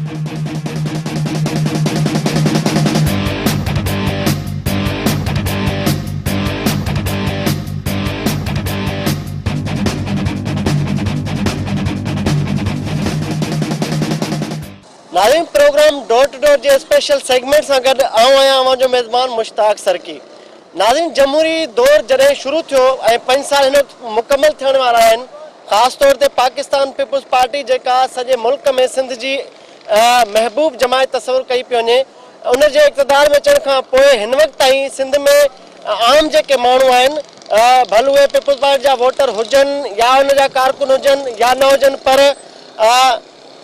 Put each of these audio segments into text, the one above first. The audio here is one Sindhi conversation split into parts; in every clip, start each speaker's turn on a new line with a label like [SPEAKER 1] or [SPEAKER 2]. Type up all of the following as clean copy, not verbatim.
[SPEAKER 1] ناظرين پروگرام ڊور ٽو ڊور جي اسپيشل سيگمينٽ سان گڏ آئون آهيان اوهان جو ميزبان مشتاق سرڪي. ناظرين جمهوري دور جڏهن شروع ٿيو ۽ پنج سال هن وقت مڪمل ٿيڻ وارا آهن خاص طور تي پاڪستان پيپلز پارٽي جيڪا سڄي ملڪ ۾ سنڌ جي محبوب جماعت تصور ڪئي پئي وڃي ان جي اقتدار ۾ اچڻ کان پوء هن وقت تائين سنڌ ۾ عام جيڪي ماڻهو آهن ڀل اهي پيپلز پارٽي جا ووٽر هجن يا ان جا ڪارڪن هجن يا نه هجن پر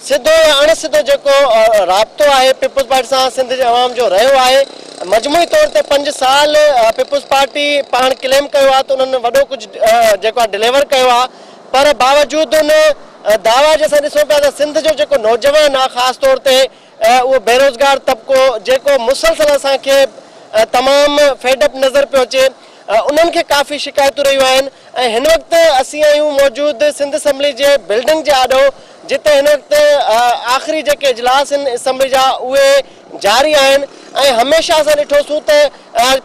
[SPEAKER 1] سڌو يا اڻ سڌو جيڪو رابطو آهي پيپلز پارٽي سان سنڌ جي عوام جو رهيو آهي. مجموعي طور تي پنج سال پيپلز پارٽي پاڻ ڪليم ڪيو آهي ته انهن وڏو ڪجهه جيڪو آهي ڊليور ڪيو آهي پر باوجود ان دعويٰ جي اسان ڏسون پيا ته سنڌ جو جيڪو نوجوان آهي خاص طور تي اهو بيروزگار طبقو جيڪو مسلسل اسان کي تمام فيڊ اپ نظر پيو اچي انهن کي ڪافي شڪايتون رهيون آهن ۽ هن وقت اسين آهيون موجود سنڌ اسيمبلي جي بلڊنگ جي آڏو جتي هن وقت آخري جيڪي اجلاس آهن اسيمبلي جا اهي جاري آهن ۽ هميشه اسان ڏٺوسون ته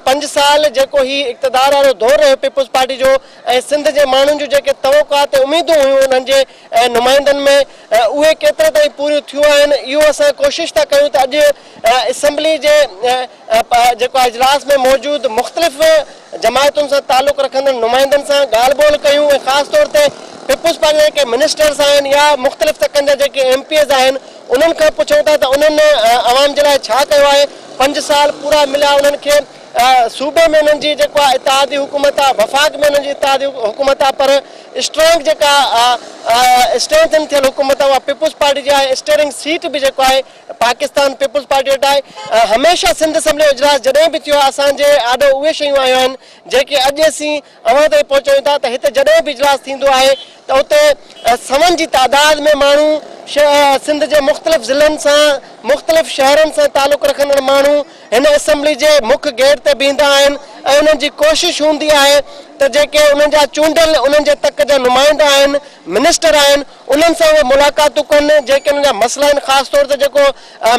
[SPEAKER 1] پنج سال جيڪو هي اقتدار وارو دور رهيو پيپلز پارٽي جو ۽ سنڌ جي ماڻهن جون جيڪي توقعات ۽ اميدون هيون انهن جي نمائندن ۾ اهي ڪيتري تائين پوريون ٿيون آهن اهو اسان ڪوشش ٿا ڪيون ته اڄ اسيمبلي جي جيڪو آهي اجلاس ۾ موجود مختلف جماعتن سان تعلق رکندڙ نمائندن سان ڳالهه ٻولهه ڪيون ۽ خاص طور تي پيپلز پارٽي جا جيڪي منسٽرز آهن يا مختلف تڪن جا جيڪي ايم پي ايز آهن انهن کان پڇون ٿا ته انهن عوام جي لاء ڇا ڪيو آهي پنج سال پورا مليا انهن کي صوبي ۾ انهن جي جيڪو آهي اتحادي حڪومت آهي وفاق ۾ انهن جي اتحادي حڪومت آهي پر اسٽرانگ جيڪا اسٽرينٿن ٿيل حڪومت آهي اها پيپلز پارٽي جي آهي اسٽيئرنگ سيٽ به جيڪو آهي پاڪستان پيپلز پارٽي وٽ آهي. هميشه سنڌ اسيمبلي جو اجلاس جڏهن به ٿيو آهي اسان جي آڏو اهي شيون آيون آهن جيڪي اڄ اسين اوهان تائين پهچايون ٿا ته هتي جڏهن به اجلاس ٿيندو آهي ته اتي سون جي تعداد ۾ ماڻهو سنڌ جي مختلف ضلعن سان مختلف شهرن سان تعلق رکندڙ ماڻهو هن اسيمبلي جي مک گيٽ تي بيهندا آهن ۽ انهن جي ڪوشش هوندي آهي ته جيڪي انهن جا چونڊيل انهن جي تڪ جا نمائندا آهن منسٽر آهن انهن سان اهي ملاقاتون ڪن جيڪي انهن جا مسئلا آهن خاص طور تي جيڪو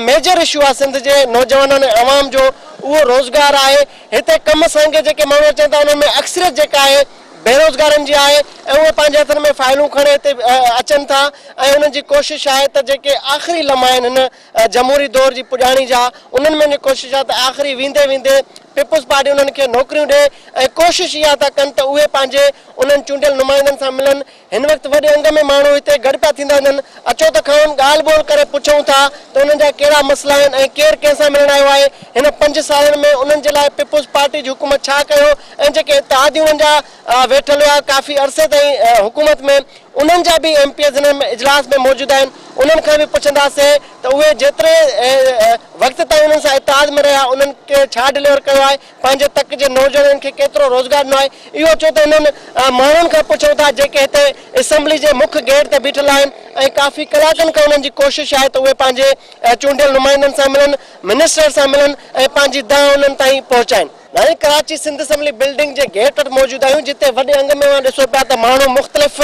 [SPEAKER 1] ميجر اشو آهي سنڌ جي نوجوانن ۽ عوام جو اهو روزگار آهي هتي ڪم سانگي جيڪي ماڻهو اچن ٿا انهن ۾ اڪثريت جيڪا آهي بيروزگارن جي آهي ۽ اهي پنهنجي هٿن ۾ فائلون کڻي هتي اچن ٿا ۽ انهن جي ڪوشش آهي ته جيڪي آخري لمحا آهن هن جمهوري دور جي پڄاڻي جا انهن ۾ انهن جي ڪوشش آهي ته آخري ويندي ويندي پيپلز پارٽي انهن کي نوڪريون ڏي ۽ ڪوشش اها ٿا ڪن ته اهي پنهنجي انهن چونڊيل نمائندن سان ملن هن وقت وڏي انگ ۾ ماڻهو هتي گڏ پيا ٿيندا وڃن، اچو ته کانئن ڳالهه ٻولهه ڪري پڇون ٿا ته انهن جا ڪهڙا مسئلا آهن ۽ ڪير ڪنهن سان ملڻ آيو آهي، هن پنج سالن ۾ انهن جي لاء پيپلز پارٽي جي حڪومت ڇا ڪيو ۽ جيڪي اتحادي انهن جا ويٺل هيا ڪافي عرصي تائين حڪومت ۾ انهن جا به ايم پي ايز هن اجلاس ۾ موجود آهن انهن کان به پڇنداسين ته اهي جيتري وقت تائين انهن سان اتحاد ۾ رهيا انهن کي ڇا ڊليور ڪيو آهي. پنهنجي تڪ جي نوجوانن کي ڪيترو روزگار ڏنو آهي اهو اچو ته انهن ماڻهن کان پڇون ٿا جيڪي هتي اسيمبلي جي مک گيٽ تي بيٺل آهن ۽ ڪافي ڪلاڪن کان انهن جي ڪوشش آهي ته اهي پنهنجي چونڊيل نمائندن سان ملن منسٽر سان ملن ۽ پنهنجي دانهن انهن تائين پهچائين. ناظرين ڪراچي سنڌ اسيمبلي بلڊنگ جي گيٽ وٽ موجود آهيون جتي وڏي انگ ۾ اوهان ڏسو پيا ته ماڻهو مختلف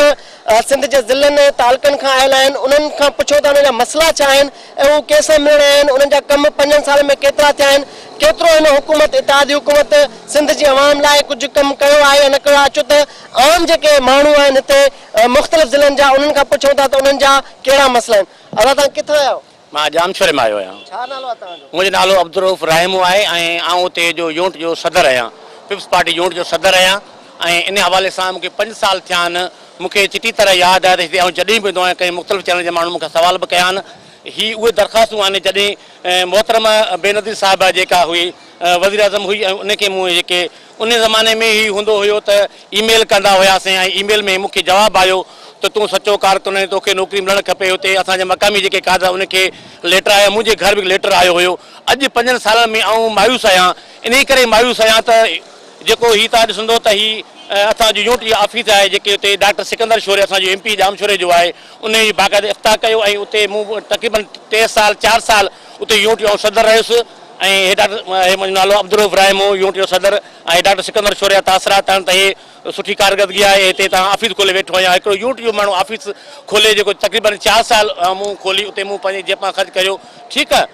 [SPEAKER 1] سنڌ جي ضلعن ۽ تعلقن کان آيل آهن انهن کان پڇون ٿا انهن جا مسئلا ڇا آهن ۽ هو ڪنهن سان ملڻ آيا آهن، انهن جا ڪم پنجن سالن ۾ ڪيترا ٿيا آهن، ڪيترو هن حڪومت اتحادي حڪومت سنڌ جي عوام لاء ڪجهه ڪم ڪيو آهي يا نه ڪيو آهي، اچو ته عام جيڪي ماڻهو آهن هتي مختلف ضلعن جا انهن کان پڇون ٿا ته انهن جا ڪهڙا مسئلا آهن. ادا توهان ڪٿان آيا آهيو؟
[SPEAKER 2] مان ڄامشوري مان آيو آهيان.
[SPEAKER 1] ڇا نالو آهي توهان جو؟
[SPEAKER 2] منهنجو نالو عبدالرئوف راهمون آهي ۽ آئون اتي جو يونٽ جو صدر آهيان. پيپلز پارٽي يونٽ جو صدر آهيان ۽ ان حوالي سان مون کي پنج سال ٿيا آهن. مون کي چٽي طرح ياد آهي ته هتي آئون جڏهن به ايندو آهيان ڪنهن مختلف چينل جي ماڻهن مون کان سوال به ڪيا آهن. هي اهي درخواستون آهن جڏهن محترمه بينظير صاحبه جيڪا هئي وزيراعظم هئي ۽ ان کي مون جيڪي ان زماني ۾ هي هوندو هيو ته اي ميل ڪندا هياسين ۽ اي ميل ۾ مون کي جواب آيو ته تون سچو ڪارڪن آهين توکي نوڪري ملڻ کپي هتي اسان جي مقامي جيڪي قاضي ان کي ليٽر آيا منهنجي گهر به ليٽر آيو هيو اڄ پنجن سالن ۾ آئون مايوس آهيان انهي ڪري مايوس آهيان ته جيڪو هي تان ڏسندو ته هي اسان جو يونٽ جي آفيس آهي جيڪي اتي ڊاڪٽر سڪندر شوري اسان جو ايم پي ڄامشوري جو آهي انهي جي باقاعده افتتاح ڪيو ۽ اتي مون تقريبن ٽي سال چار سال اتي يونٽ جو آئون صدر رهيس ۽ هي ڊاڪٽر هي منهنجو نالو عبدالرئوف راهمو يونٽ جو صدر ۽ ڊاڪٽر سڪندر شوري جا تاثرات آهن ته هي سٺي ڪارڪردگي آهي هتي تان آفيس کولي ويٺو آهيان هڪڙو يونٽ جو ماڻهو آفيس کولي جيڪو تقريبن چار سال مون کولي اتي مون پنهنجي جيب مان خرچ ڪيو ٺيڪ آهي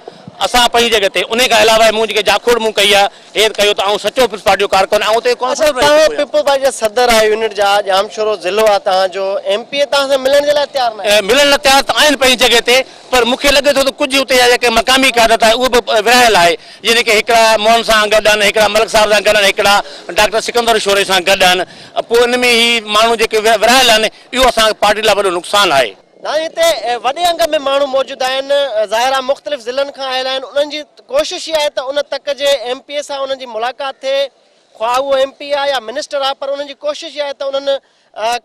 [SPEAKER 2] اسان پنهنجي جڳهه تي انهي کان علاوه مون جيڪي جاکوڙ مون ڪئي آهي هي ڪيو ته آئون سچو پيپلز پارٽي جو ڪارڪن آئون اتي
[SPEAKER 1] اڇا
[SPEAKER 2] ڪائونسلر رهي
[SPEAKER 1] توهان
[SPEAKER 2] چڪو آهيان.
[SPEAKER 1] پيپلز پارٽي جا صدر آهيو يونٽ جا ڄامشورو ضلعو آهي توهان جو ايم پي اي توهان سان ملڻ جي لاء تيار ناهي.
[SPEAKER 2] ملڻ لاء تيار ته آهن پنهنجي جڳهه تي پر مون کي لڳي ٿو ته ڪجهه اتي جا جيڪي مقامي قيادت آهي اهو به ورهايل آهي يعني ڪي هڪڙا موهن سان گڏ آهن هڪڙا ملڪ صاحب سان گڏ آهن هڪڙا ڊاڪٽر سڪندر شوري سان گڏ آهن پوء ان ۾ هي ماڻهو جيڪي ورهايل آهن اهو اسان پارٽي لاء وڏو نقصان آهي.
[SPEAKER 1] ناهي هتي وڏي انگ ۾ ماڻهو موجود آهن ظاهر آهي مختلف ضلعن کان آيل آهن انهن جي ڪوشش اها آهي ته ان تڪ جي ايم پي اي سان انهن جي ملاقات ٿئي خواهه اهو ايم پي آهي يا منسٽر آهي پر انهن جي ڪوشش اها آهي ته انهن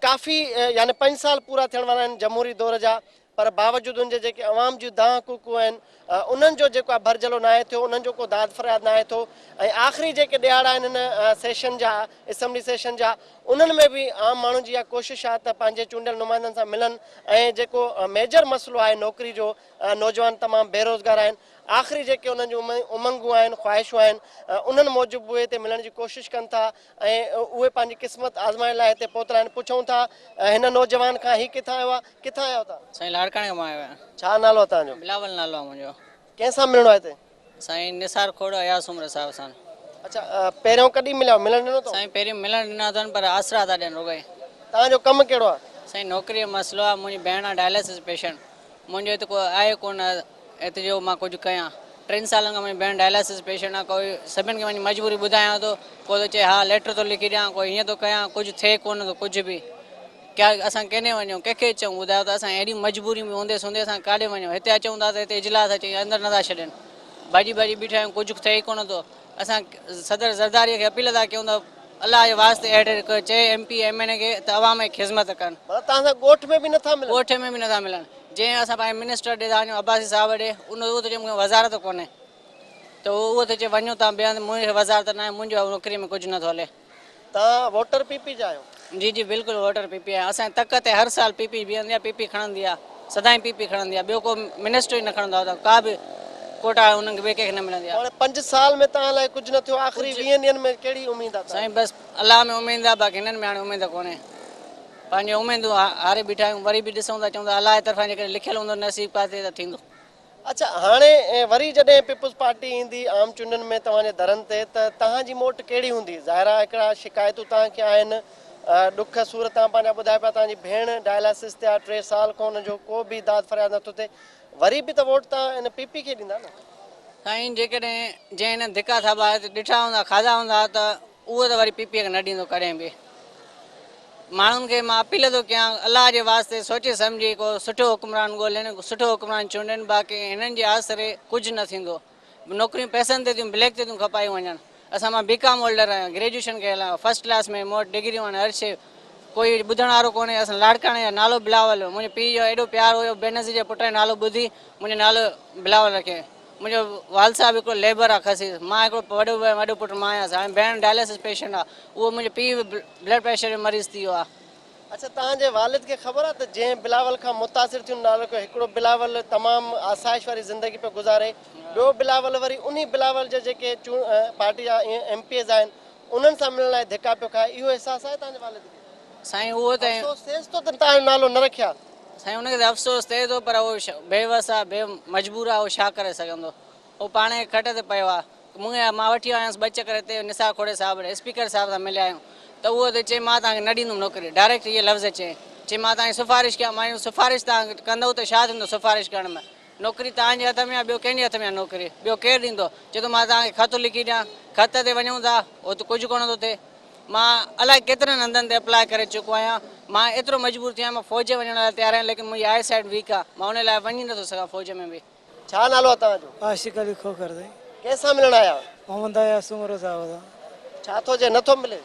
[SPEAKER 1] ڪافي يعني پنج سال پورا ٿيڻ وارا آهن جمهوري دور جا پر باوجود ان جي جيڪي عوام جون دانهن ڪوڪون آهن انهن جو جيڪو آهي ڀرجهلو ناهي ٿيو انهن جو ڪو داد فرياد ناهي ٿيو ۽ آخري جيڪي ڏهاڙا آهن هن سيشن جا اسيمبلي سيشن جا انهن ۾ به عام ماڻهن جي اها ڪوشش آهي ته پنهنجي چونڊيل نمائندن سان ملن ۽ جيڪو ميجر مسئلو آهي نوڪري جو نوجوان تمام بيروزگار آهن آخري جيڪي انهن جون امنگون آهن خواهشون آهن انهن موجب اهي هتي ملڻ جي ڪوشش ڪن ٿا ۽ اهي پنهنجي قسمت آزمائڻ لاء هتي پهتل آهن پڇون ٿا هن نوجوان کان هي ڪٿان آيو آهي ڪٿان آيا آهيو توهان؟
[SPEAKER 3] سائين لاڙڪاڻي کان مان آيو آهيان.
[SPEAKER 1] ڇا نالو آهي توهان جو؟
[SPEAKER 3] بلاول نالو آهي منهنجو.
[SPEAKER 1] ڪنهن سان ملڻو آهي هتي؟
[SPEAKER 3] سائين نثار کوڙو اياز سومرو صاحب سان.
[SPEAKER 1] اڇا پهريون ڪڏهن مليا ملڻ ڏنو اٿو؟
[SPEAKER 3] سائين پهريون ملڻ ڏنا اٿن پر آسرا ٿا ڏين رڳو ئي.
[SPEAKER 1] توهان جو ڪم ڪهڙو آهي؟
[SPEAKER 3] سائين نوڪري جو مسئلو آهي منهنجي ڀيڻ آهي ڊائلاسز پيشنٽ منهنجو هتي ڪو آهي ڪونه هتي جو مان ڪجهه ڪيان ٽن سالن کان منهنجي ڀيڻ ڊائلاسز پيشنٽ آهي ڪوئي سڀن کي وڃي مجبوري ٻڌايان ٿو ڪو ٿو چئي ها ليٽر ٿو لکي ڏيان ڪوئي هيئن ٿو ڪيان ڪجهه ٿئي ڪونه ٿو ڪجهه به ڪيا اسان ڪيڏي وڃون ڪنهن کي چئون ٻڌايو ته اسان اهڙي مجبوري ۾ هوندي سوندي اسان ڪاڏي وڃون هتي اچون ٿا ته هتي اجلاس اچي اندر نٿا ڇڏين ڀڄي ڀڄي بيٺا آهيون ڪجهه ٿئي ڪونه ٿو اسان صدر زرداري کي اپيل ٿا ڪيون ته الله جي واسطي اهڙي چئي ايم پي ايم اين اي کي ته عوام جي خدمت ڪن.
[SPEAKER 1] مطلب توهان سان ڳوٺ ۾ به نٿا ملن.
[SPEAKER 3] ڳوٺ ۾ به نٿا ملن جنهن اسان پنهنجي منسٽر ڏي ٿا وڃون عباسي صاحب ڏي ان اهو ٿو چئي مونکي وزارت ڪونهي ته اهو ٿو چئي وڃو توهان ٻئي هنڌ مونکي وزارت ناهي منهنجو نوڪري ۾ ڪجهه نٿو هلي.
[SPEAKER 1] توهان ووٽر پي پي جا آهيو؟
[SPEAKER 3] جي جي بلڪل ووٽر پي پي آهيان اسان جي تڪ تي هر سال پي پي بيهندي آهي پي پي کڻندي آهي سدائين پي پي کڻندي آهي ٻيو ڪو منسٽر ئي نه کڻندو آهي ڪا به ڪوٽا انهن کي ٻئي ڪنهن کي نه ملندي آهي.
[SPEAKER 1] هاڻي پنج سال ۾ توهان لاء ڪجهه نه ٿيو آخري ويهن ڏينهن ۾ ڪهڙي اميد آهي توهان کي؟
[SPEAKER 3] سائين بس الله ۾ اميد آهي باقي هنن ۾ هاڻي اميد ڪونهي پنهنجي اميدون هاري بيٺا آهيون وري به ڏسون ٿا چون ٿا الله جي طرفان جيڪڏهن لکيل هوندو نصيب ڪاٿي ته ٿيندو.
[SPEAKER 1] اڇا هاڻي وري جڏهن پيپلز پارٽي ايندي عام چونڊن ۾ توهان جي درن تي ته توهان جي موٽ ڪهڙي هوندي؟ ظاهر آهي هڪڙا شڪايتون توهان کي آهن ڏک سور توهان پنهنجا ٻڌايو پيا توهان جي ڀيڻ ڊائلاسز تي آهي ٽي سال کان ان جو ڪو به داد فرياد نٿو ٿئي وري به ته ووٽ توهان ان پي پي کي ڏيندا نه؟
[SPEAKER 3] سائين جيڪڏهن جنهن هنن ڌڪا ٿاٻا هتي ڏٺا هوندا کاڌا هوندا ته اهو ته وري پي پي کي نه ڏيندو ڪڏهن به. ماڻهن کي مان اپيل ٿو ڪيان الله جي واسطي سوچي سمجهي ڪو سٺو حڪمران ڳولين سٺو حڪمران چونڊين باقي هنن جي آسري ڪجهه نه ٿيندو نوڪريون پئسن تي ٿيون بليڪ تي ٿيون کپايون وڃن اسان مان بي ڪام هولڊر آهيان گريجوئيشن ڪيل آهيان فرسٽ ڪلاس ۾ مون وٽ ڊگريون آهن هر شي ڪوئي ٻڌڻ وارو ڪونهي اسان لاڙڪاڻي جا نالو بلاول منهنجي پيء جو ايڏو پيار هيو بينظير جي پٽ جو نالو ٻڌي منهنجو نالو بلاول رکيائين منهنجو والد صاحب هڪڙو ليبر آ خسيس مان هڪڙو وڏو وڏو پٽ مان آهيان سائين ڀيڻ ڊائلسس پيشنٽ آ اهو منهنجو پيء به بلڊ پريشر جو مريض ٿي ويو آ.
[SPEAKER 1] اڇا توهان جي والد کي خبر آ ته جنهن بلاول کان متاثر ٿي ان نالو رکيو هڪڙو بلاول تمام آسائش واري زندگي پيو گذاري ٻيو بلاول وري انهي بلاول جا جيڪي پارٽي جا ايم پي ايز آهن انهن سان ملڻ لاء ڌڪا پيو کائي اهو احساس آهي توهان جي والد کي؟
[SPEAKER 3] سائين اهو ته
[SPEAKER 1] افسوس ٿئيس ٿو ته توهان جو نالو نه رکيا.
[SPEAKER 3] سائين ان کي ته افسوس ٿئي ٿو پر اهو بي وس آ بي مجبور آ اهو ڇا ڪري سگهندو اهو پاڻ ئي کٽ تي پيو آ مون کي مان وٺي آيو آهيانس ٻه چڪر هتي نثار کوڙي صاحب ڏي اسپيڪر صاحب سان مليا آهيون ته اهو ته چئي مان توهان کي نه ڏيندم نوڪري ڊائريڪٽ اهي لفظ چئي چئي مان توهان جي سفارش ڪيان مان سفارش توهان ڪندؤ ته ڇا ٿيندو سفارش ڪرڻ ۾ نوڪري توهان جي هٿ ۾ آ ٻيو ڪنهن جي هٿ ۾ آ نوڪري ٻيو ڪير ڏيندو چئي ٿو مان توهان کي خط لکي ڏيان خط تي وڃون ٿا اتي ڪجهه ڪونه ٿو ٿئي مان الائي ڪيترن هنڌن تي اپلاء ڪري چڪو آهيان مان ايترو مجبور ٿي آهيان مان فوج ۾ وڃڻ لاء تيار آهيان ليڪن منهنجي آئي سائيٽ ويڪ آ مان ان لاء وڃي نٿو سگهان فوج ۾ به.
[SPEAKER 1] ڇا نالو آ توهان جو؟
[SPEAKER 4] عاشق علي کوکر سائين.
[SPEAKER 1] ڪنهن سان ملڻ آيا آهيو؟
[SPEAKER 4] محمد اياز سومرو صاحب سان.
[SPEAKER 1] ڇا ٿو چئي نٿو ملي؟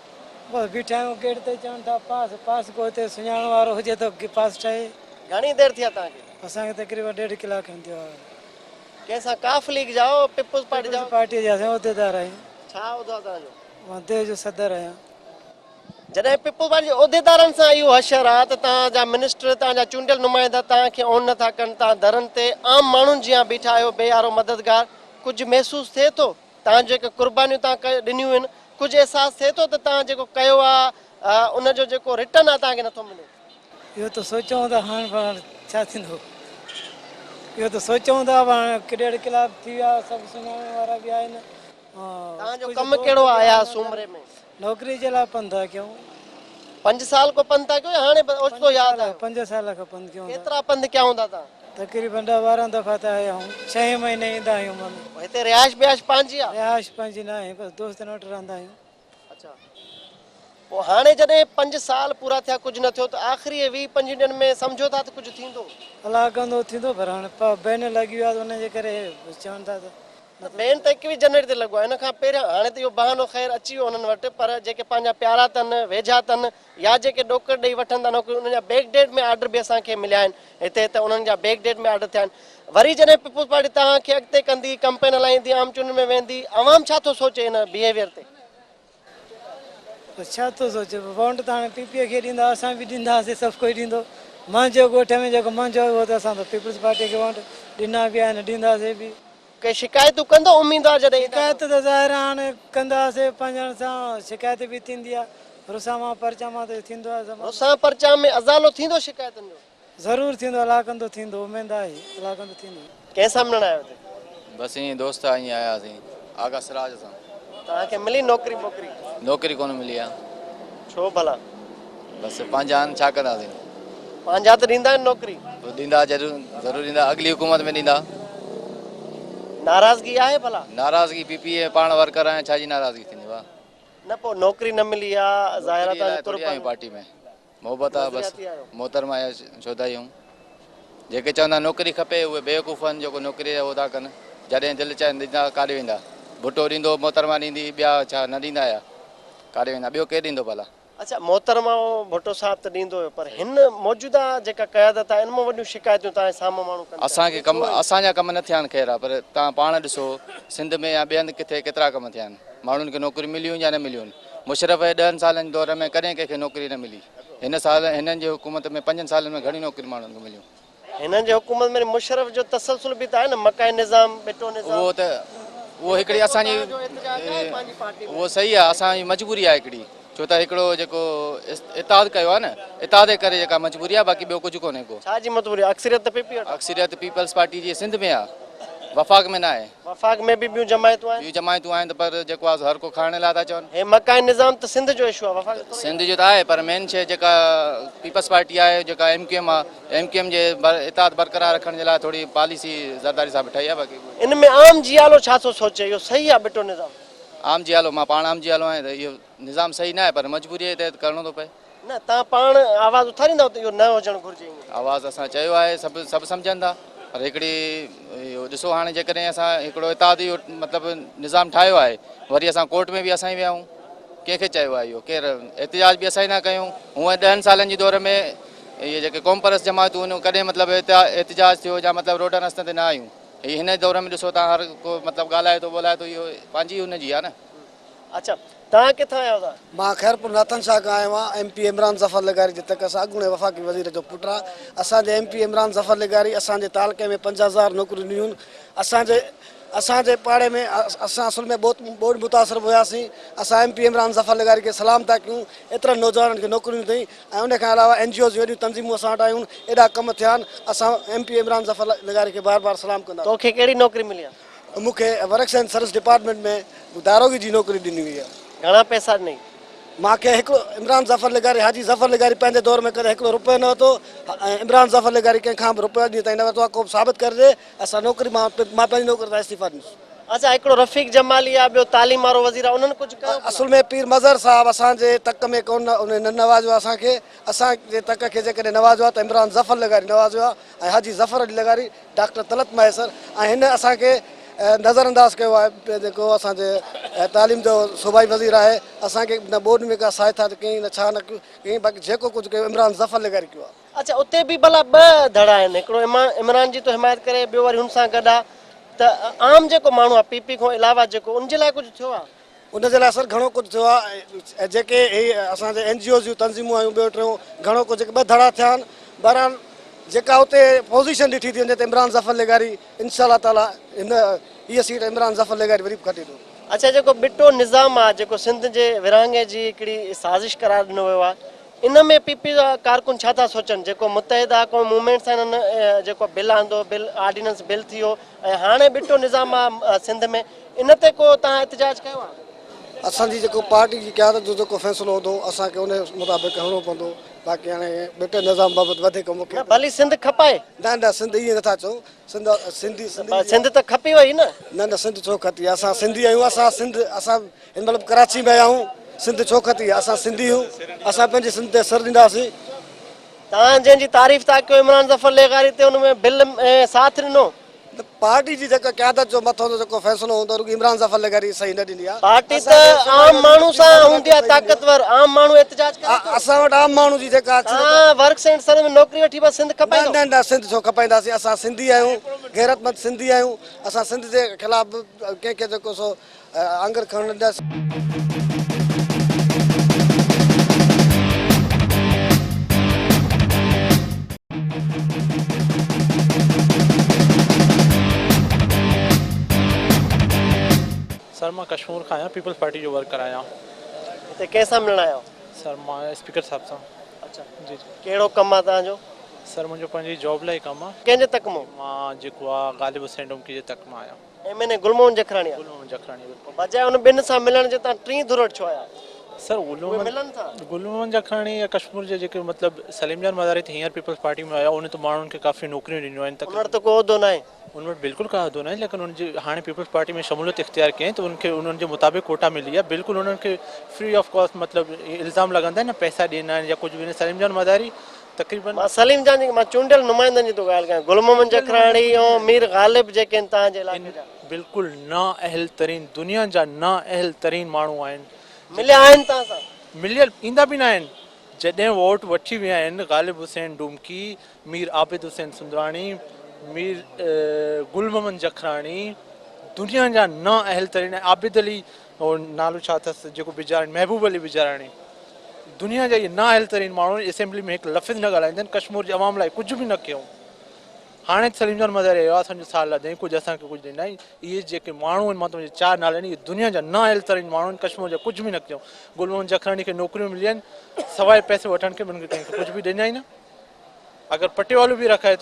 [SPEAKER 4] بس بيٺا آهيون گيٽ تي چون ٿا پاس پاس ڪو هتي سڃاڻڻ وارو هجي ته پاس ٺهي.
[SPEAKER 1] گهڻي دير ٿي آ توهان کي؟
[SPEAKER 4] اسان کي تقريبن ڏيڍ ڪلاڪ کن ٿيو آهي.
[SPEAKER 1] ڪنهن سان ڪاف ليگ جا آهيو پيپلز پارٽي جا؟
[SPEAKER 4] پيپلز پارٽي جا سائين عهديدار آهيون.
[SPEAKER 1] ڇا عهدو آ توهان جو؟
[SPEAKER 4] مان ديهه جو صدر آهيان.
[SPEAKER 1] جڏهن پيپلز پارٽي جي عهديدارن سان اهو حشر آ ته توهان جا منسٽر، توهان جا چونڊيل نمائندا توهان کي اون نه ٿا ڪن، توهان درن تي عام ماڻهن جيان بيٺا آهيو بي يارو مددگار، ڪجهه محسوس ٿئي ٿو؟ توهان جون جيڪي قربانيون توهان ڏنيون آهن، ڪجهه احساس ٿئي ٿو ته توهان جيڪو ڪيو آ ان جو جيڪو رٽرن آهي توهان کي نٿو ملي.
[SPEAKER 4] اهو ته سوچون ٿا هاڻ پر هاڻ ڇا ٿيندو اهو ته سوچون ٿا پر هاڻ ڏيڍ ڪلاڪ ٿي ويا سڀ سڃاڻڻ وارا به آهن.
[SPEAKER 1] توهان جو ڪم ڪهڙو آهي اياز سومري ۾؟
[SPEAKER 4] نوڪري جي لاء پنڌ ٿا ڪيون.
[SPEAKER 1] پنج سال کان پنڌ ٿا ڪيو يا هاڻي اوچتو ياد آيو؟
[SPEAKER 4] پنج سال کان پنڌ ڪيون ٿا.
[SPEAKER 1] ڪيترا پنڌ ڪيا هوندا توهان؟
[SPEAKER 4] تقريبن ڏهه 12 دفعا ته آيا آهيون. ڇهين مهيني ايندا آهيون من.
[SPEAKER 1] هتي رهائش بهائش پنهنجي آهي؟
[SPEAKER 4] رهائش پنهنجي نه آهي بس دوستن وٽ رهندا آهيون.
[SPEAKER 1] اڇا پوء هاڻي جڏهن پنج سال پورا ٿيا ڪجهه نه ٿيو ته آخري 20 25 ڏينهن ۾ سمجهو ٿا ته ڪجهه ٿيندو؟
[SPEAKER 4] الله ڪندو ٿيندو پر هاڻي بين لڳي ويو آهي ته ان جي ڪري چون ٿا ته.
[SPEAKER 1] بين ته 21 جنوري تي لڳو آهي ان کان پهريان هاڻي ته اهو بهانو خير اچي ويو انهن وٽ پر جيڪي پنهنجا پيارا اٿن ويجها اٿن يا جيڪي ڏوڪڙ ڏئي وٺن ٿا نوڪريون انهن جا بيڪ ڊيٽ ۾ آرڊر به اسان کي مليا آهن هتي ته انهن جا بيڪ ڊيٽ ۾ آرڊر ٿيا آهن وري جڏهن پيپلز پارٽي توهان کي اڳتي ڪندي ڪمپين هلائيندي عام چونڊن ۾ ويندي عوام ڇا ٿو سوچي ان بيهيويئر تي؟
[SPEAKER 4] پوء ڇا ٿو سوچي وونٽ ته هاڻي پي پي کي ڏيندا اسان به ڏينداسين سڀ ڪوئي ڏيندو منهنجو ڳوٺ ۾ جيڪو منهنجو اهو ته اسان ته پيپلز پارٽي کي وونٽ ڏنا به آهن ڏينداسين به.
[SPEAKER 1] ڪي شڪايتون ڪندو اميدوار جڏهن ايندا ته.
[SPEAKER 4] شڪايت ته ظاهر آهي هاڻي ڪنداسين پنهنجن سان شڪايت به ٿيندي آهي رسامان پرچامان ته ٿيندو آهي زمانو.
[SPEAKER 1] رسان پرچام ۾ ازالو ٿيندو شڪايتن جو.
[SPEAKER 4] ضرور ٿيندو الله ڪندو ٿيندو اميد آهي الله ڪندو ٿيندو.
[SPEAKER 1] ڪنهن سان ملڻ آيو هتي؟
[SPEAKER 5] بس ائين دوست آ ائين آياسين آغا سراج سان.
[SPEAKER 1] توهان کي ملي نوڪري ٻوڪري؟
[SPEAKER 5] نوڪري ڪونه ملي آ.
[SPEAKER 1] ڇو ڀلا؟
[SPEAKER 5] بس پنهنجا آهن ڇا ڪنداسين.
[SPEAKER 1] پنهنجا ته ڏيندا آهن نوڪري.
[SPEAKER 5] ڏيندا ضرور ڏيندا اڳلي حڪومت ۾ ڏيندا.
[SPEAKER 1] ناراضگي آهي ڀلا؟
[SPEAKER 5] ناراضگي پي پي اي پاڻ ورڪر آهيان ڇا جي ناراضگي ٿيندي ڀا.
[SPEAKER 1] نه پوء نوڪري نه ملي آ ظاهر آ
[SPEAKER 5] نوڪري لاء
[SPEAKER 1] توهان جو
[SPEAKER 5] ٿوري آيون
[SPEAKER 1] قرب
[SPEAKER 5] پارٽي ۾ محبت آ بس
[SPEAKER 1] نظرياتي آهيو.
[SPEAKER 5] محترمه جا شودا آهيون جيڪي چوندا نوڪري کپي اهي بيوقوف آهن جيڪو نوڪري جا هو ٿا ڪن جڏهن دل چاهين ڏيندا ڪاڏي ويندا ڀٽو ڏيندو محترمه ڏيندي ٻيا ڇا نه ڏيندا يا ڪاڏي ويندا ٻيو ڪير ڏيندو ڀلا.
[SPEAKER 1] اڇا محترمه ڀٽو صاحب ته ڏيندو هيو پر هن موجوده جيڪا قيادت آهي ان مان وڏيون شڪايتون توهان جي سامهون ماڻهو ڪن پيا.
[SPEAKER 5] اسان کي ڪم اسان جا ڪم نه ٿيا آهن خير آ پر توهان پاڻ ڏسو سنڌ ۾ يا ٻئي هنڌ ڪٿي ڪيترا ڪم ٿيا آهن ماڻهن کي نوڪريون مليون يا نه مليون مشرف جي ڏهن سالن جي دور ۾ ڪڏهن ڪنهن کي نوڪري نه ملي. هن سال هنن جي حڪومت ۾ پنجن سالن ۾ گهڻيون نوڪريون ماڻهن کي مليون.
[SPEAKER 1] هنن جي حڪومت ۾ مشرف جو تسلسل به ته آهي نه مڪائي نظام، ٻٽو نظام.
[SPEAKER 5] اهو ته اهو هڪڙي اسان جي اهو صحيح آهي اسان جي مجبوري آهي هڪڙي ڇو ته هڪڙو جيڪو اتحاد ڪيو آهي نه اتحاد جي ڪري جيڪا مجبوري آهي باقي ٻيو ڪجهه ڪونهي ڪو.
[SPEAKER 1] ڇا جي مجبوري آهي اڪثريت ته پي پي وٽ آهي.
[SPEAKER 5] اڪثريت پيپلز پارٽي جي سنڌ ۾ آهي وفاق ۾ ناهي.
[SPEAKER 1] وفاق ۾ به ٻيون جماعتون آهن.
[SPEAKER 5] ٻيون جماعتون آهن ته پر جيڪو آهي سو هر ڪو کائڻ لاء ٿا چون.
[SPEAKER 1] هي مڪاني نظام ته سنڌ جو اشو آهي وفاق جو ٿورو ئي
[SPEAKER 5] سنڌ جو ته آهي پر مين شيء جيڪا پيپلز پارٽي آهي جيڪا ايم ڪيو ايم آهي ايم ڪيو ايم جي اتحاد برقرار رکڻ جي لاء ٿوري پاليسي زرداري صاحب ٺاهي آهي باقي.
[SPEAKER 1] ان ۾ عام جيالو ڇا ٿو سوچي اهو صحيح آهي ٻٽو نظام.
[SPEAKER 5] عام جيالو مان پاڻ عام جيالو آهيان ته اهو نظام صحيح نه آهي پر مجبوري جي تحت ڪرڻو ٿو پئي.
[SPEAKER 1] نه توهان پاڻ آواز اٿاريندؤ ته اهو نه هجڻ گهرجي ائين.
[SPEAKER 5] آواز اسان چيو آهي سڀ سڀ سمجهن ٿا پر هڪڙي اهو ڏسو هاڻي جيڪڏهن اسان هڪڙو اتحادي مطلب نظام ٺاهيو آهي وري اسان ڪورٽ ۾ به اسان ئي ويا آهيون ڪنهن کي چيو آهي اهو ڪير احتجاج به اسان ئي ٿا ڪيون هونئن ڏهن سالن جي دور ۾ اهي جيڪي قوم پرست جماعتون هنيون ڪڏهن مطلب احتجاج ٿيو يا مطلب روڊن رستن تي نه آيون هي هن دور ۾ ڏسو تان هر ڪو مطلب ڳالهائي ٿو ٻولائي ٿو اهو پنهنجي هن جي آهي نه.
[SPEAKER 1] اڇا توهان ڪٿان آيا آهيو؟
[SPEAKER 6] مان خيرپور ناٿن شاهه کان آيو آهيان، ايم پي عمران ظفر لغاري جي تڪ سان اڳوڻي وفاقي وزير جو پٽ آهيان، اسان جي ايم پي عمران ظفر لغاري اسان جي تعلقي ۾ 5000 نوڪريون ڏنيون، اسان جي اسان جي پاڙي ۾ اسان اصل ۾ ٻوڏ متاثر به هياسين، اسان ايم پي عمران ظفر لغاري کي سلام ٿا ڪيون، ايترن نوجوانن کي نوڪريون ڏني ۽ ان کان علاوه اين جي اوز جون ايڏيون تنظيمون اسان وٽ آيون، ايڏا ڪم ٿيا آهن، اسان ايم پي عمران ظفر لغاري کي بار بار سلام ڪنداسين.
[SPEAKER 1] توکي ڪهڙي نوڪري ملي آهي؟
[SPEAKER 6] مون کي ورڪس اينڊ سروس ڊپارٽمينٽ ۾ داروغي جي نوڪري ڏني وئي آهي.
[SPEAKER 1] گهڻا پئسا ڏنئي؟
[SPEAKER 6] مان کي هڪڙو عمران ظفر لغاري حاجي ظفر لغاري پنهنجي دور ۾ ڪڏهن هڪڙو رپيو نه ورتو ۽ عمران ظفر لغاري ڪنهن کان به رپيو اڄ ڏينهن تائين نه ورتو آهي ڪو به ثابت ڪري ڏي اسان نوڪري مان مان پنهنجي نوڪري تان استعيفا ڏيندس.
[SPEAKER 1] اڇا هڪڙو رفيق جمالي آهي ٻيو تعليم وارو وزير آهي انهن ڪجهه ڪيو ڀلا؟
[SPEAKER 6] اصل ۾ پير مظهر صاحب اسان جي تڪ ۾ ڪونه انهن نه نوازيو آهي اسان کي اسان جي تڪ کي جيڪڏهن نوازيو آهي ته عمران ظفر لغاري نوازيو آهي ۽ حاجي ظفر علي لغاري ڊاڪٽر طلعت مهيسر ۽ هن اسان کي نظر انداز ڪيو آهي جيڪو اسان جي تعليم جو صوبائي وزير آهي اسان کي نه ٻوڏ ۾ ڪا سهائتا ڪئي نه ڇا نه ڪئي باقي جيڪو ڪجهه ڪيو عمران ظفر لغاري ڪيو آهي.
[SPEAKER 1] اڇا اتي به ڀلا ٻه ڌڙا آهن هڪڙو عمران جي ٿو حمايت ڪري ٻيو وري هن سان گڏ آهي ته عام جيڪو ماڻهو آهي پي پي کان علاوه جيڪو ان جي لاء ڪجهه ٿيو آهي؟
[SPEAKER 6] ان جي لاء سر گهڻو ڪجهه ٿيو آهي ۽ جيڪي هي اسان جي اين جي اوز جون تنظيمون آيون ٻيو ٽيون گهڻو ڪجهه جيڪي ٻه ڌڙا ٿيا آهن بهرحال جيڪا اتي پوزيشن ڏٺي ٿي وڃي ته عمران ظفر لغاري انشاء الله تعالي هن هيء سيٽ عمران ظفر لغاري وري به کٽيندو.
[SPEAKER 1] اڇا جيڪو ٻٽو نظام آ جيڪو سنڌ جي ورهاڱي جي هڪڙي سازش قرار ڏنو ويو آ ان ۾ پي پي جا ڪارڪن ڇا ٿا سوچن جيڪو متحده قومي موومينٽ سان انهن جيڪو بل آندو بل آرڊيننس بل ٿي ويو ۽ هاڻي ٻٽو نظام آ سنڌ ۾ ان تي ڪو توهان احتجاج ڪيو آ؟
[SPEAKER 6] اسان جي جيڪو پارٽي جي قيادت جو جيڪو فيصلو هوندو اسان کي ان مطابق هلڻو پوندو باقي هاڻي ٻٽي نظام بابت وڌيڪ مون کي
[SPEAKER 1] نه ڀلي سنڌ کپائي.
[SPEAKER 6] نه نه سنڌ ائين نٿا چئون سنڌ سنڌي سنڌي
[SPEAKER 1] سنڌ ته کپي وئي نه.
[SPEAKER 6] نه نه سنڌ ڇو کتي اسان سنڌي آهيون اسان سنڌ اسان هن مهل به ڪراچي ۾ آيا آهيون سنڌ ڇو کتي اسان سنڌي آهيون اسان پنهنجي سنڌ تي سر ڏينداسين.
[SPEAKER 1] توهان جنهن جي تعريف ٿا ڪيو عمران ظفر لغاري تي ان ۾ بل ۾ ساٿ ڏنو.
[SPEAKER 6] ته پارٽي جي جيڪا قيادت جو مٿو جيڪو فيصلو هوندو رڳو عمران ظفر لغاري صحيح نه ڏيندي آهي.
[SPEAKER 1] پارٽي ته عام ماڻهو سان هوندي آهي طاقتور عام ماڻهو احتجاج ڪري ٿو.
[SPEAKER 6] اسان وٽ عام ماڻهو جي جيڪا
[SPEAKER 1] توهان ورڪس اينڊ سروس ۾ نوڪري وٺي بس سنڌ کپائيندو.
[SPEAKER 6] نه نه سنڌ ڇو کپائينداسين اسان سنڌي آهيون غيرتمند سنڌي آهيون اسان سنڌ جي خلاف ڪنهن کي جيڪو سو آڱر کڻڻ نه ڏينداسين.
[SPEAKER 7] سر مان ڪشمور کان آهيان پيپلز پارٽي جو ورڪر آهيان.
[SPEAKER 1] هتي ڪنهن سان ملڻ آيا آهيو؟
[SPEAKER 7] سر مان اسپيڪر صاحب سان.
[SPEAKER 1] اڇا
[SPEAKER 7] جي جي.
[SPEAKER 1] ڪهڙو ڪم آهي توهان جو؟
[SPEAKER 7] سر منهنجو پنهنجي جاب لاء ڪم آهي.
[SPEAKER 1] ڪنهن جي تڪ مان؟
[SPEAKER 7] مان جيڪو آهي غالب حسين ڊومڪي جي تڪ مان آهيان.
[SPEAKER 1] ايم اين اي گل محمد جکراڻي آهي.
[SPEAKER 7] گل محمد جکراڻي بلڪل.
[SPEAKER 1] بجاء ان ٻن سان ملڻ جي توهان ٽين ڌر وٽ ڇو آيا؟
[SPEAKER 7] سر گل
[SPEAKER 1] اهي ملن ٿا.
[SPEAKER 7] گل محمد جکراڻي يا ڪشمور جا جيڪي مطلب سليم جان مزاري ته هينئر پيپلز پارٽي ۾ آيو ان ته ماڻهن کي ڪافي نوڪريون ڏنيون آهن
[SPEAKER 1] ان وٽ ته ڪو عهدو ناهي.
[SPEAKER 7] ان وٽ بلڪل ڪا عهدو ناهي ليڪن ان جي هاڻي پيپلز پارٽي ۾ شموليت اختيار ڪيائين ته ان کي انهن جي مطابق ڪوٽا ملي آهي بلڪل انهن کي فري آف ڪاسٽ مطلب الزام لڳندا آهن نه پئسا ڏنا آهن يا ڪجهه به سليم جان مزاري تقريبن
[SPEAKER 1] مان سليم جان جي مان چونڊيل نمائندن جي ٿو ڳالهه ڪيان گل محمد جکراڻي ۽ مير غالب جيڪي آهن توهان جي علائقي جا.
[SPEAKER 7] بلڪل نا اهل ترين دنيا جا نا اهل ترين ماڻهو آهن.
[SPEAKER 1] مليا آهن توهان سان؟
[SPEAKER 7] مليل ايندا به ناهن جڏهن ووٽ وٺي ويا آهن غالب حسين ڊومڪي، مير عابد حسين سندراڻي، مير گل محمد جکراڻي دنيا جا نا اهل ترين ۽ عابد علي هو نالو ڇا اٿس جيڪو بجاراڻي محبوب علي بجاراڻي دنيا جا اهي نااهل ترين ماڻهو اسيمبلي ۾ هڪ لفظ نه ڳالهائيندا آهن ڪشمور جي عوام لاء ڪجهه به نه ڪيائون هاڻي سليم جان مزاري آيو آهي اسان جو سال لڌائين ڪجهه اسان کي ڪجهه ڏنائين اهي جيڪي ماڻهو آهن مان تنهنجي چار نالا آهن اهي دنيا جا نااهل ترين ماڻهو آهن ڪشمور جا ڪجهه به نه ڪيائون گل محمد جکراڻي کي نوڪريون مليون آهن سواء پئسي وٺڻ کي ٻين کي ڪنهن کي ڪجهه به ڏنائين نه اگر پٽيوالو به رکائي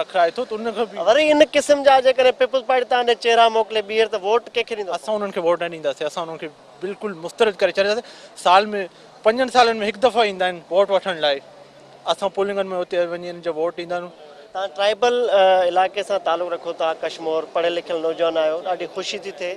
[SPEAKER 7] رکرائي ٿو ته ان کان به.
[SPEAKER 1] وري ان قسم جا جيڪڏهن پيپلز پارٽي توهان ڏي چهرا موڪلي ٻيهر ته ووٽ ڪنهن کي ڏيندو؟
[SPEAKER 7] اسان انهن کي ووٽ نه ڏينداسين اسان انهن کي بلڪل مسترد ڪري ڇڏينداسين سال ۾ پنجن سالن ۾ هڪ دفعو ايندا آهن ووٽ وٺڻ لاء اسان پولنگن ۾ اتي وڃي انهن جا ووٽ ڏيندا آهيون.
[SPEAKER 1] توهان ٽرائيبل علائقي سان تعلق رکو ٿا ڪشمور پڙهيل لکيل نوجوان آهيو ڏاڍي خوشي ٿي ٿئي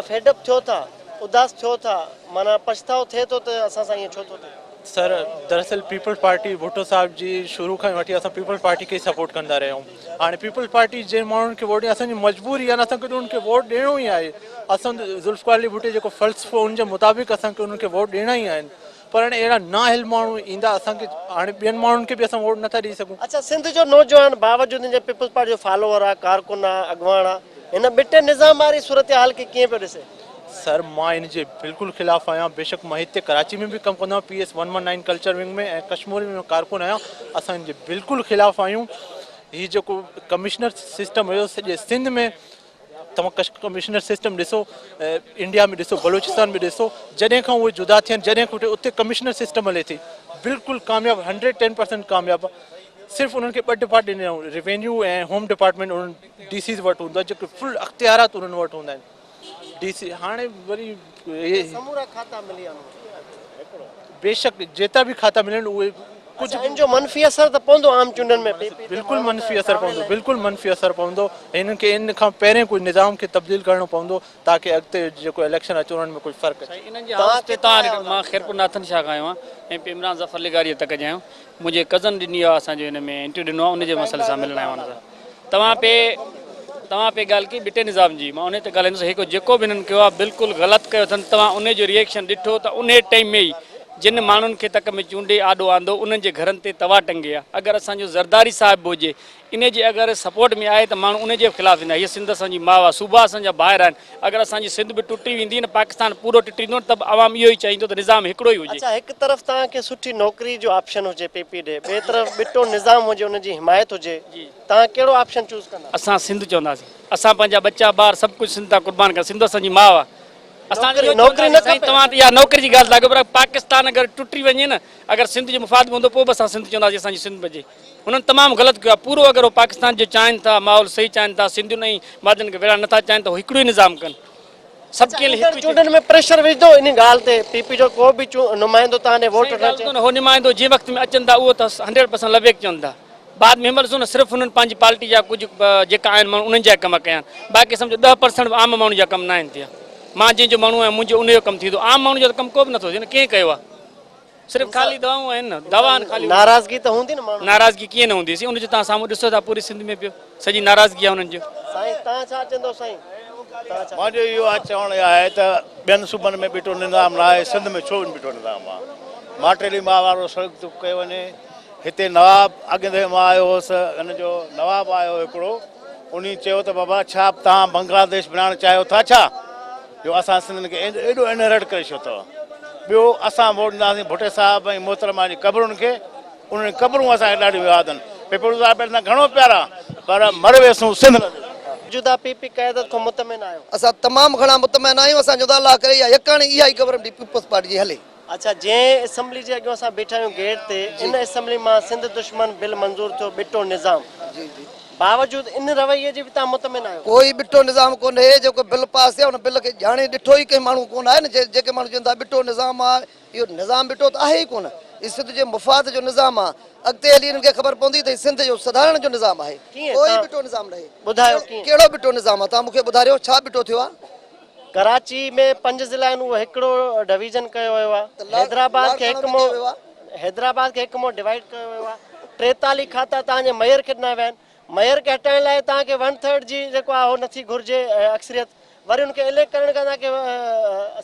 [SPEAKER 1] فيڊ اپ ٿيو ٿا اداس ٿيو ٿا معنيٰ پڇتاء ٿئي ٿو ته اسان سان ائين ڇو ٿو ٿئي؟
[SPEAKER 7] سر دراصل پيپلز پارٽي ڀٽو صاحب جي شروع کان وٺي اسان پيپلز پارٽي کي سپورٽ ڪندا رهيا آهيون هاڻي پيپلز پارٽي جنهن ماڻهن کي ووٽ اسان جي مجبوري آهي اسان کي انهن کي ووٽ ڏيڻو ئي آهي اسان ذوالفقار علي ڀٽي جيڪو فلسفو ان جي مطابق اسان کي انهن کي ووٽ ڏيڻا ئي آهن پر هاڻي اهڙا نااهل ماڻهو ايندا اسان کي هاڻي ٻين ماڻهن کي به اسان ووٽ نٿا ڏئي سگهون.
[SPEAKER 1] اڇا سنڌ جو نوجوان باوجود ان جي پيپلز پارٽي جو فالوور آهي ڪارڪن آهي اڳواڻ آهي هن ٻٽي نظام واري صورتحال کي ڪيئن پيو ڏسي؟
[SPEAKER 7] سر مان ان جي بلڪل خلاف آهيان بيشڪ مان هتي ڪراچي ۾ به ڪم ڪندو آهيان P S one one nine culture wing ۾ ۽ Kashmore ۾ ڪارڪن آهيان اسان ان جي بلڪل خلاف آهيون هي جيڪو ڪمشنر سسٽم هيو سڄي سنڌ ۾ توهان ڪمشنر سسٽم ڏسو انڊيا ۾ ڏسو بلوچستان ۾ ڏسو جڏهن کان اهي جدا ٿيا جڏهن کان وٺي اتي ڪمشنر سسٽم هلي ٿي بلڪل ڪامياب 110% ڪامياب صرف انهن کي ٻه ڊپارٽمينٽ ڏني ريونيو ۽ هوم ڊپارٽمينٽ انهن ڊي سيز وٽ هوندو آهي جيڪي فل اختيارات انهن وٽ هوندا آهن ڊي سي هاڻي وري اهي
[SPEAKER 1] سمورا کاتا ملي ويا
[SPEAKER 7] بيشڪ جيترا به کاتا ملن اهي
[SPEAKER 1] ڪجهه ان جو منفي اثر ته پوندو عام چونڊن ۾ پي پي
[SPEAKER 7] بلڪل منفي اثر پوندو بلڪل منفي اثر پوندو هنن کي ان کان پهرين ڪجهه نظام کي تبديل ڪرڻو پوندو تاڪه اڳتي جيڪو اليڪشن اچي انهن ۾ ڪجهه فرق اچي.
[SPEAKER 8] انهن جي هائوس تي تان مان خيرپور ناٿن شاهه کان آيو آهيان ايم پي عمران ظفر لغاري جي تڪ جي آهيان منهنجي ڪزن ڏني آهي اسان جو هن ۾ انٽريو ڏنو آهي ان جي مسئلي سان ملڻ آيو آهيان ان سان. توهان پي توهان پي ڳالهه ڪئي ٻٽي نظام جي مان انهي تي ڳالهائيندس هيڪو جيڪو به هنن ڪيو آهي بلڪل غلط ڪيو اٿن توهان انهي جو ريئيڪشن ڏٺو ته انهي ٽائيم ۾ ئي جن ماڻهن کي تڪ ۾ چونڊي آڏو آندو انهن جي گهرن تي توا ٽنگي آ اگر اسان جو زرداري صاحب به هجي انهي جي اگر سپورٽ ۾ آهي ته ماڻهو انهي جي به خلاف ويندا هيء سنڌ اسان جي ماء آ صوبا اسان جا ڀائر آهن اگر اسان جي سنڌ به ٽٽي ويندي نه پاڪستان پورو ٽٽي ويندو نه ته به عوام اهو ئي چاهيندو ته نظام هڪڙو ئي هجي.
[SPEAKER 1] اڇا هڪ طرف توهان کي سٺي نوڪري جو آپشن هجي پي پي ڏي ٻئي طرف ٻٽو نظام هجي ان جي حمايت هجي توهان ڪهڙو آپشن چوز ڪندا؟
[SPEAKER 8] اسان سنڌ چونداسين اسان پنهنجا ٻچا ٻار سڀ ڪجهه سنڌ تان قربان ڪندا سنڌ اسان جي ماء آ اسان اهو
[SPEAKER 1] نوڪري نه
[SPEAKER 8] چونداسين سائين
[SPEAKER 1] کپي.
[SPEAKER 8] توهان ته اها نوڪري جي ڳالهه ٿا ڪيو پر پاڪستان اگر ٽٽي وڃي نه اگر سنڌ جي مفاد ۾ هوندو پوء به اسان سنڌ چونداسين اسان جي سنڌ بچي. هنن تمام غلط ڪيو آهي پورو اگر هو پاڪستان جو چاهين ٿا ماحول صحيح چاهين ٿا سنڌين ۽ مادرين کي وڙهائڻ نٿا چاهين ته هو هڪڙو ئي نظام ڪن سڀ ڪنهن لاء
[SPEAKER 1] ايندڙ
[SPEAKER 8] هڪ ئي ٿئي.
[SPEAKER 1] چونڊن ۾ پريشر وجهندو انهي ڳالهه تي پي پي جو ڪو به نمائندو توهان ڏي ووٽ
[SPEAKER 8] سائين
[SPEAKER 1] وٺڻ
[SPEAKER 8] ڳالهه
[SPEAKER 1] اچي.
[SPEAKER 8] ڪونه هو نمائندو جنهن وقت ۾ اچن ٿا اهو ته هنڊريڊ پرسنٽ لبيڪ چون ٿا بعد ۾ هن مهل ڏسو نه صرف هنن پنهنجي پارٽي جا ڪجهه جيڪا آهن ماڻهو انهن جا ڪم ڪيا آهن باقي سمجهو 10% به عام ماڻهو جا ڪم ناهن ٿيا مان جنهن جو ماڻهو آهيان منهنجو انهي جو ڪم ٿيندو عام ماڻهو جو ته ڪم ڪو به نٿو ٿئي نه ڪنهن ڪيو آهي صرف خالي دوائون آهن نه دوا آهن خالي.
[SPEAKER 1] ناراضگي ته هوندي نه ماڻهن کي.
[SPEAKER 8] ناراضگي ڪيئن نه هوندي سائين ان جو توهان سامهون ڏسو ٿا پوري سنڌ ۾ پيو سڄي ناراضگي آهي انهن جو.
[SPEAKER 1] سائين توهان ڇا چوندو سائين توهان ڇا.
[SPEAKER 9] منهنجو اهو آهي چوڻ اهو آهي ته ٻين صوبن ۾ ٻٽو نظام نه آهي سنڌ ۾ ڇو ٻٽو نظام آهي ماٽيلي ماء وارو سلوڪ ٿو ڪيو وڃي هتي نواب اڳ دفعي مان آيو هوس ان جو نواب آيو هڪڙو انهي چيو ته بابا ڇا توهان بنگلاديش بنائڻ چاهيو ٿا ڇا جو اسان سنڌين کي ايڏو انهرٽ ڪري ڇڏيو اٿو. ٻيو اسان ووٽ ڏينداسين ڀٽي صاحب ۽ محترمه جي قبرن کي، انهن جون قبرون اسان کي ڏاڍيون ياد آهن. پيپلز پارٽي سان گهڻو پيار آهي پر مر ويسون سنڌ نه ڏينداسين.
[SPEAKER 1] موجوده پي پي قيادت کان مطمئن آهيو؟
[SPEAKER 10] اسان تمام گهڻا مطمئن آهيون، اسان چون ٿا الله ڪري اها يڪاڻي اها ئي گورنمينٽ پيپلز پارٽي جي هلي.
[SPEAKER 1] اڇا جنهن اسيمبلي جي اڳيون اسان بيٺا آهيون گيٽ تي ان اسيمبلي مان سنڌ دشمن بل منظور ٿيو ٻٽو نظام باوجود ان رويي جي به توهان مطمئن آهيو؟
[SPEAKER 10] ڪوئي ٻٽو نظام ڪونهي جيڪو بل پاس ٿيو ان بل کي ڄاڻي ڏٺو ئي ڪنهن ماڻهو ڪونه آهي نه جيڪي ماڻهو چون ٿا ٻٽو نظام آهي اهو نظام ٻٽو ته آهي ئي ڪونه هي سنڌ جي مفاد جو نظام آهي اڳتي هلي انهن کي خبر پوندي ته هي سنڌ جو سڌارڻ جو نظام آهي ڪوئي ٻٽو نظام ناهي
[SPEAKER 1] ٻڌايو ڪيئن؟
[SPEAKER 10] ڪهڙو ٻٽو نظام آهي توهان مون کي ٻڌاريو ڇا ٻٽو ٿيو آهي؟
[SPEAKER 1] ڪراچي ۾ پنج ضلعا آهن اهو هڪڙو ڊويزن ڪيو ويو آهي حيدرآباد کي هڪ مون حيدرآباد کي هڪ مون ڊوائيڊ ڪيو ويو آهي 43 کاتا توهان جي ميئر کي ڏنا ويا آهن ميئر کي هٽائڻ لاء توهان کي ون ٿرڊ جي جيڪو آهي اهو نٿي گهرجي اڪثريت وري ان کي اليڪٽ ڪرڻ کان توهان کي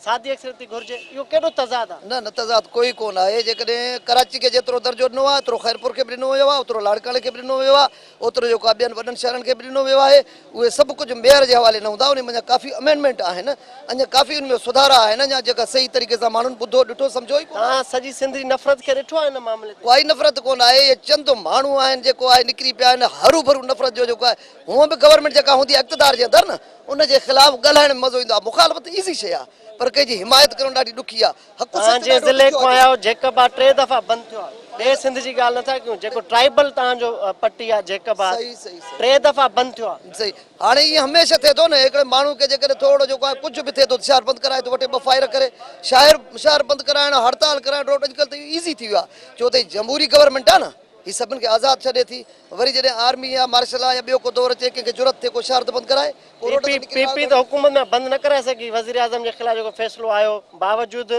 [SPEAKER 1] سادي اڪثريت ٿي گهرجي اهو ڪيڏو تضاد آهي.
[SPEAKER 10] نه نه تضاد ڪوئي ڪونه آهي جيڪڏهن ڪراچي کي جيترو درجو ڏنو آهي اوترو خيرپور کي به ڏنو ويو آهي اوترو لاڙڪاڻي کي به ڏنو ويو آهي اوترو جيڪو آهي ٻين وڏن شهرن کي به ڏنو ويو آهي اهي سڀ ڪجهه ميئر جي حوالي نه هوندا، انهي منجهان ڪافي امينڊمينٽ آهن، اڃا ڪافي ان ۾ سڌارا آهن، اڃا جيڪا صحيح طريقي سان ماڻهن ٻڌو، ڏٺو، سمجهيو ئي ڪونه آهي.
[SPEAKER 1] توهان سڄي سنڌ جي نفرت کي ڏٺو آهي ان معاملي تي؟
[SPEAKER 10] ڪوائي نفرت ڪونه آهي، اهي چند ماڻهو آهن جيڪو آهي نڪري پيا آهن، هروڀرو نفرت جو جيڪو آهي، هونئن به گورنمينٽ جيڪا هوندي آهي اقتدار جي اندر نه ان جي خلاف ڳالهائڻ ۾ مزو ايندو آهي، مخالفت ايزي شيء آهي پر ڪنهن جي حمايت ڪرڻ ڏاڍي ڏکي آهي. حق
[SPEAKER 1] توهان
[SPEAKER 10] سچ
[SPEAKER 1] جي
[SPEAKER 10] ڏاڍو
[SPEAKER 1] ضلعي
[SPEAKER 10] ڏکيو
[SPEAKER 1] کان
[SPEAKER 10] آهي.
[SPEAKER 1] آيا آهيو جيڪب آباد ٽي دفعا بند ٿيو آهي ٻي سنڌ جي ڳالهه نٿا ڪيون جيڪو ٽرائيبل توهان جو پٽي آهي جيڪب آباد
[SPEAKER 10] صحيح صحيح صحيح.
[SPEAKER 1] ٽي دفعا بند ٿيو آهي.
[SPEAKER 10] صحيح هاڻي ائين هميشه ٿئي ٿو نه هڪڙي ماڻهو کي جيڪڏهن ٿورو جيڪو آهي ڪجهه به ٿئي ٿو ته شهر بند ڪرائي ٿو وٺي ٻه فائر ڪري شاهر شهر بند ڪرائڻ هڙتال ڪرائڻ روڊ اڄڪلهه ته اهو ايزي ٿي ويو آهي ڇو ته هي جمهوري گورنمينٽ آهي نه هي سڀن کي آزاد ڇڏي ٿي وري جڏهن آرمي يا مارشل لا يا ٻيو ڪو دور اچي ڪنهن کي جرئت ٿئي ڪو شهر ته بند ڪرائي ڪو
[SPEAKER 1] پي
[SPEAKER 10] روڊ
[SPEAKER 1] پي
[SPEAKER 10] تي نڪري
[SPEAKER 1] پي
[SPEAKER 10] ٻاهر
[SPEAKER 1] پي ته حڪومت ۾ بند نه ڪرائي سگهي وزيراعظم جي خلاف جيڪو فيصلو آيو باوجود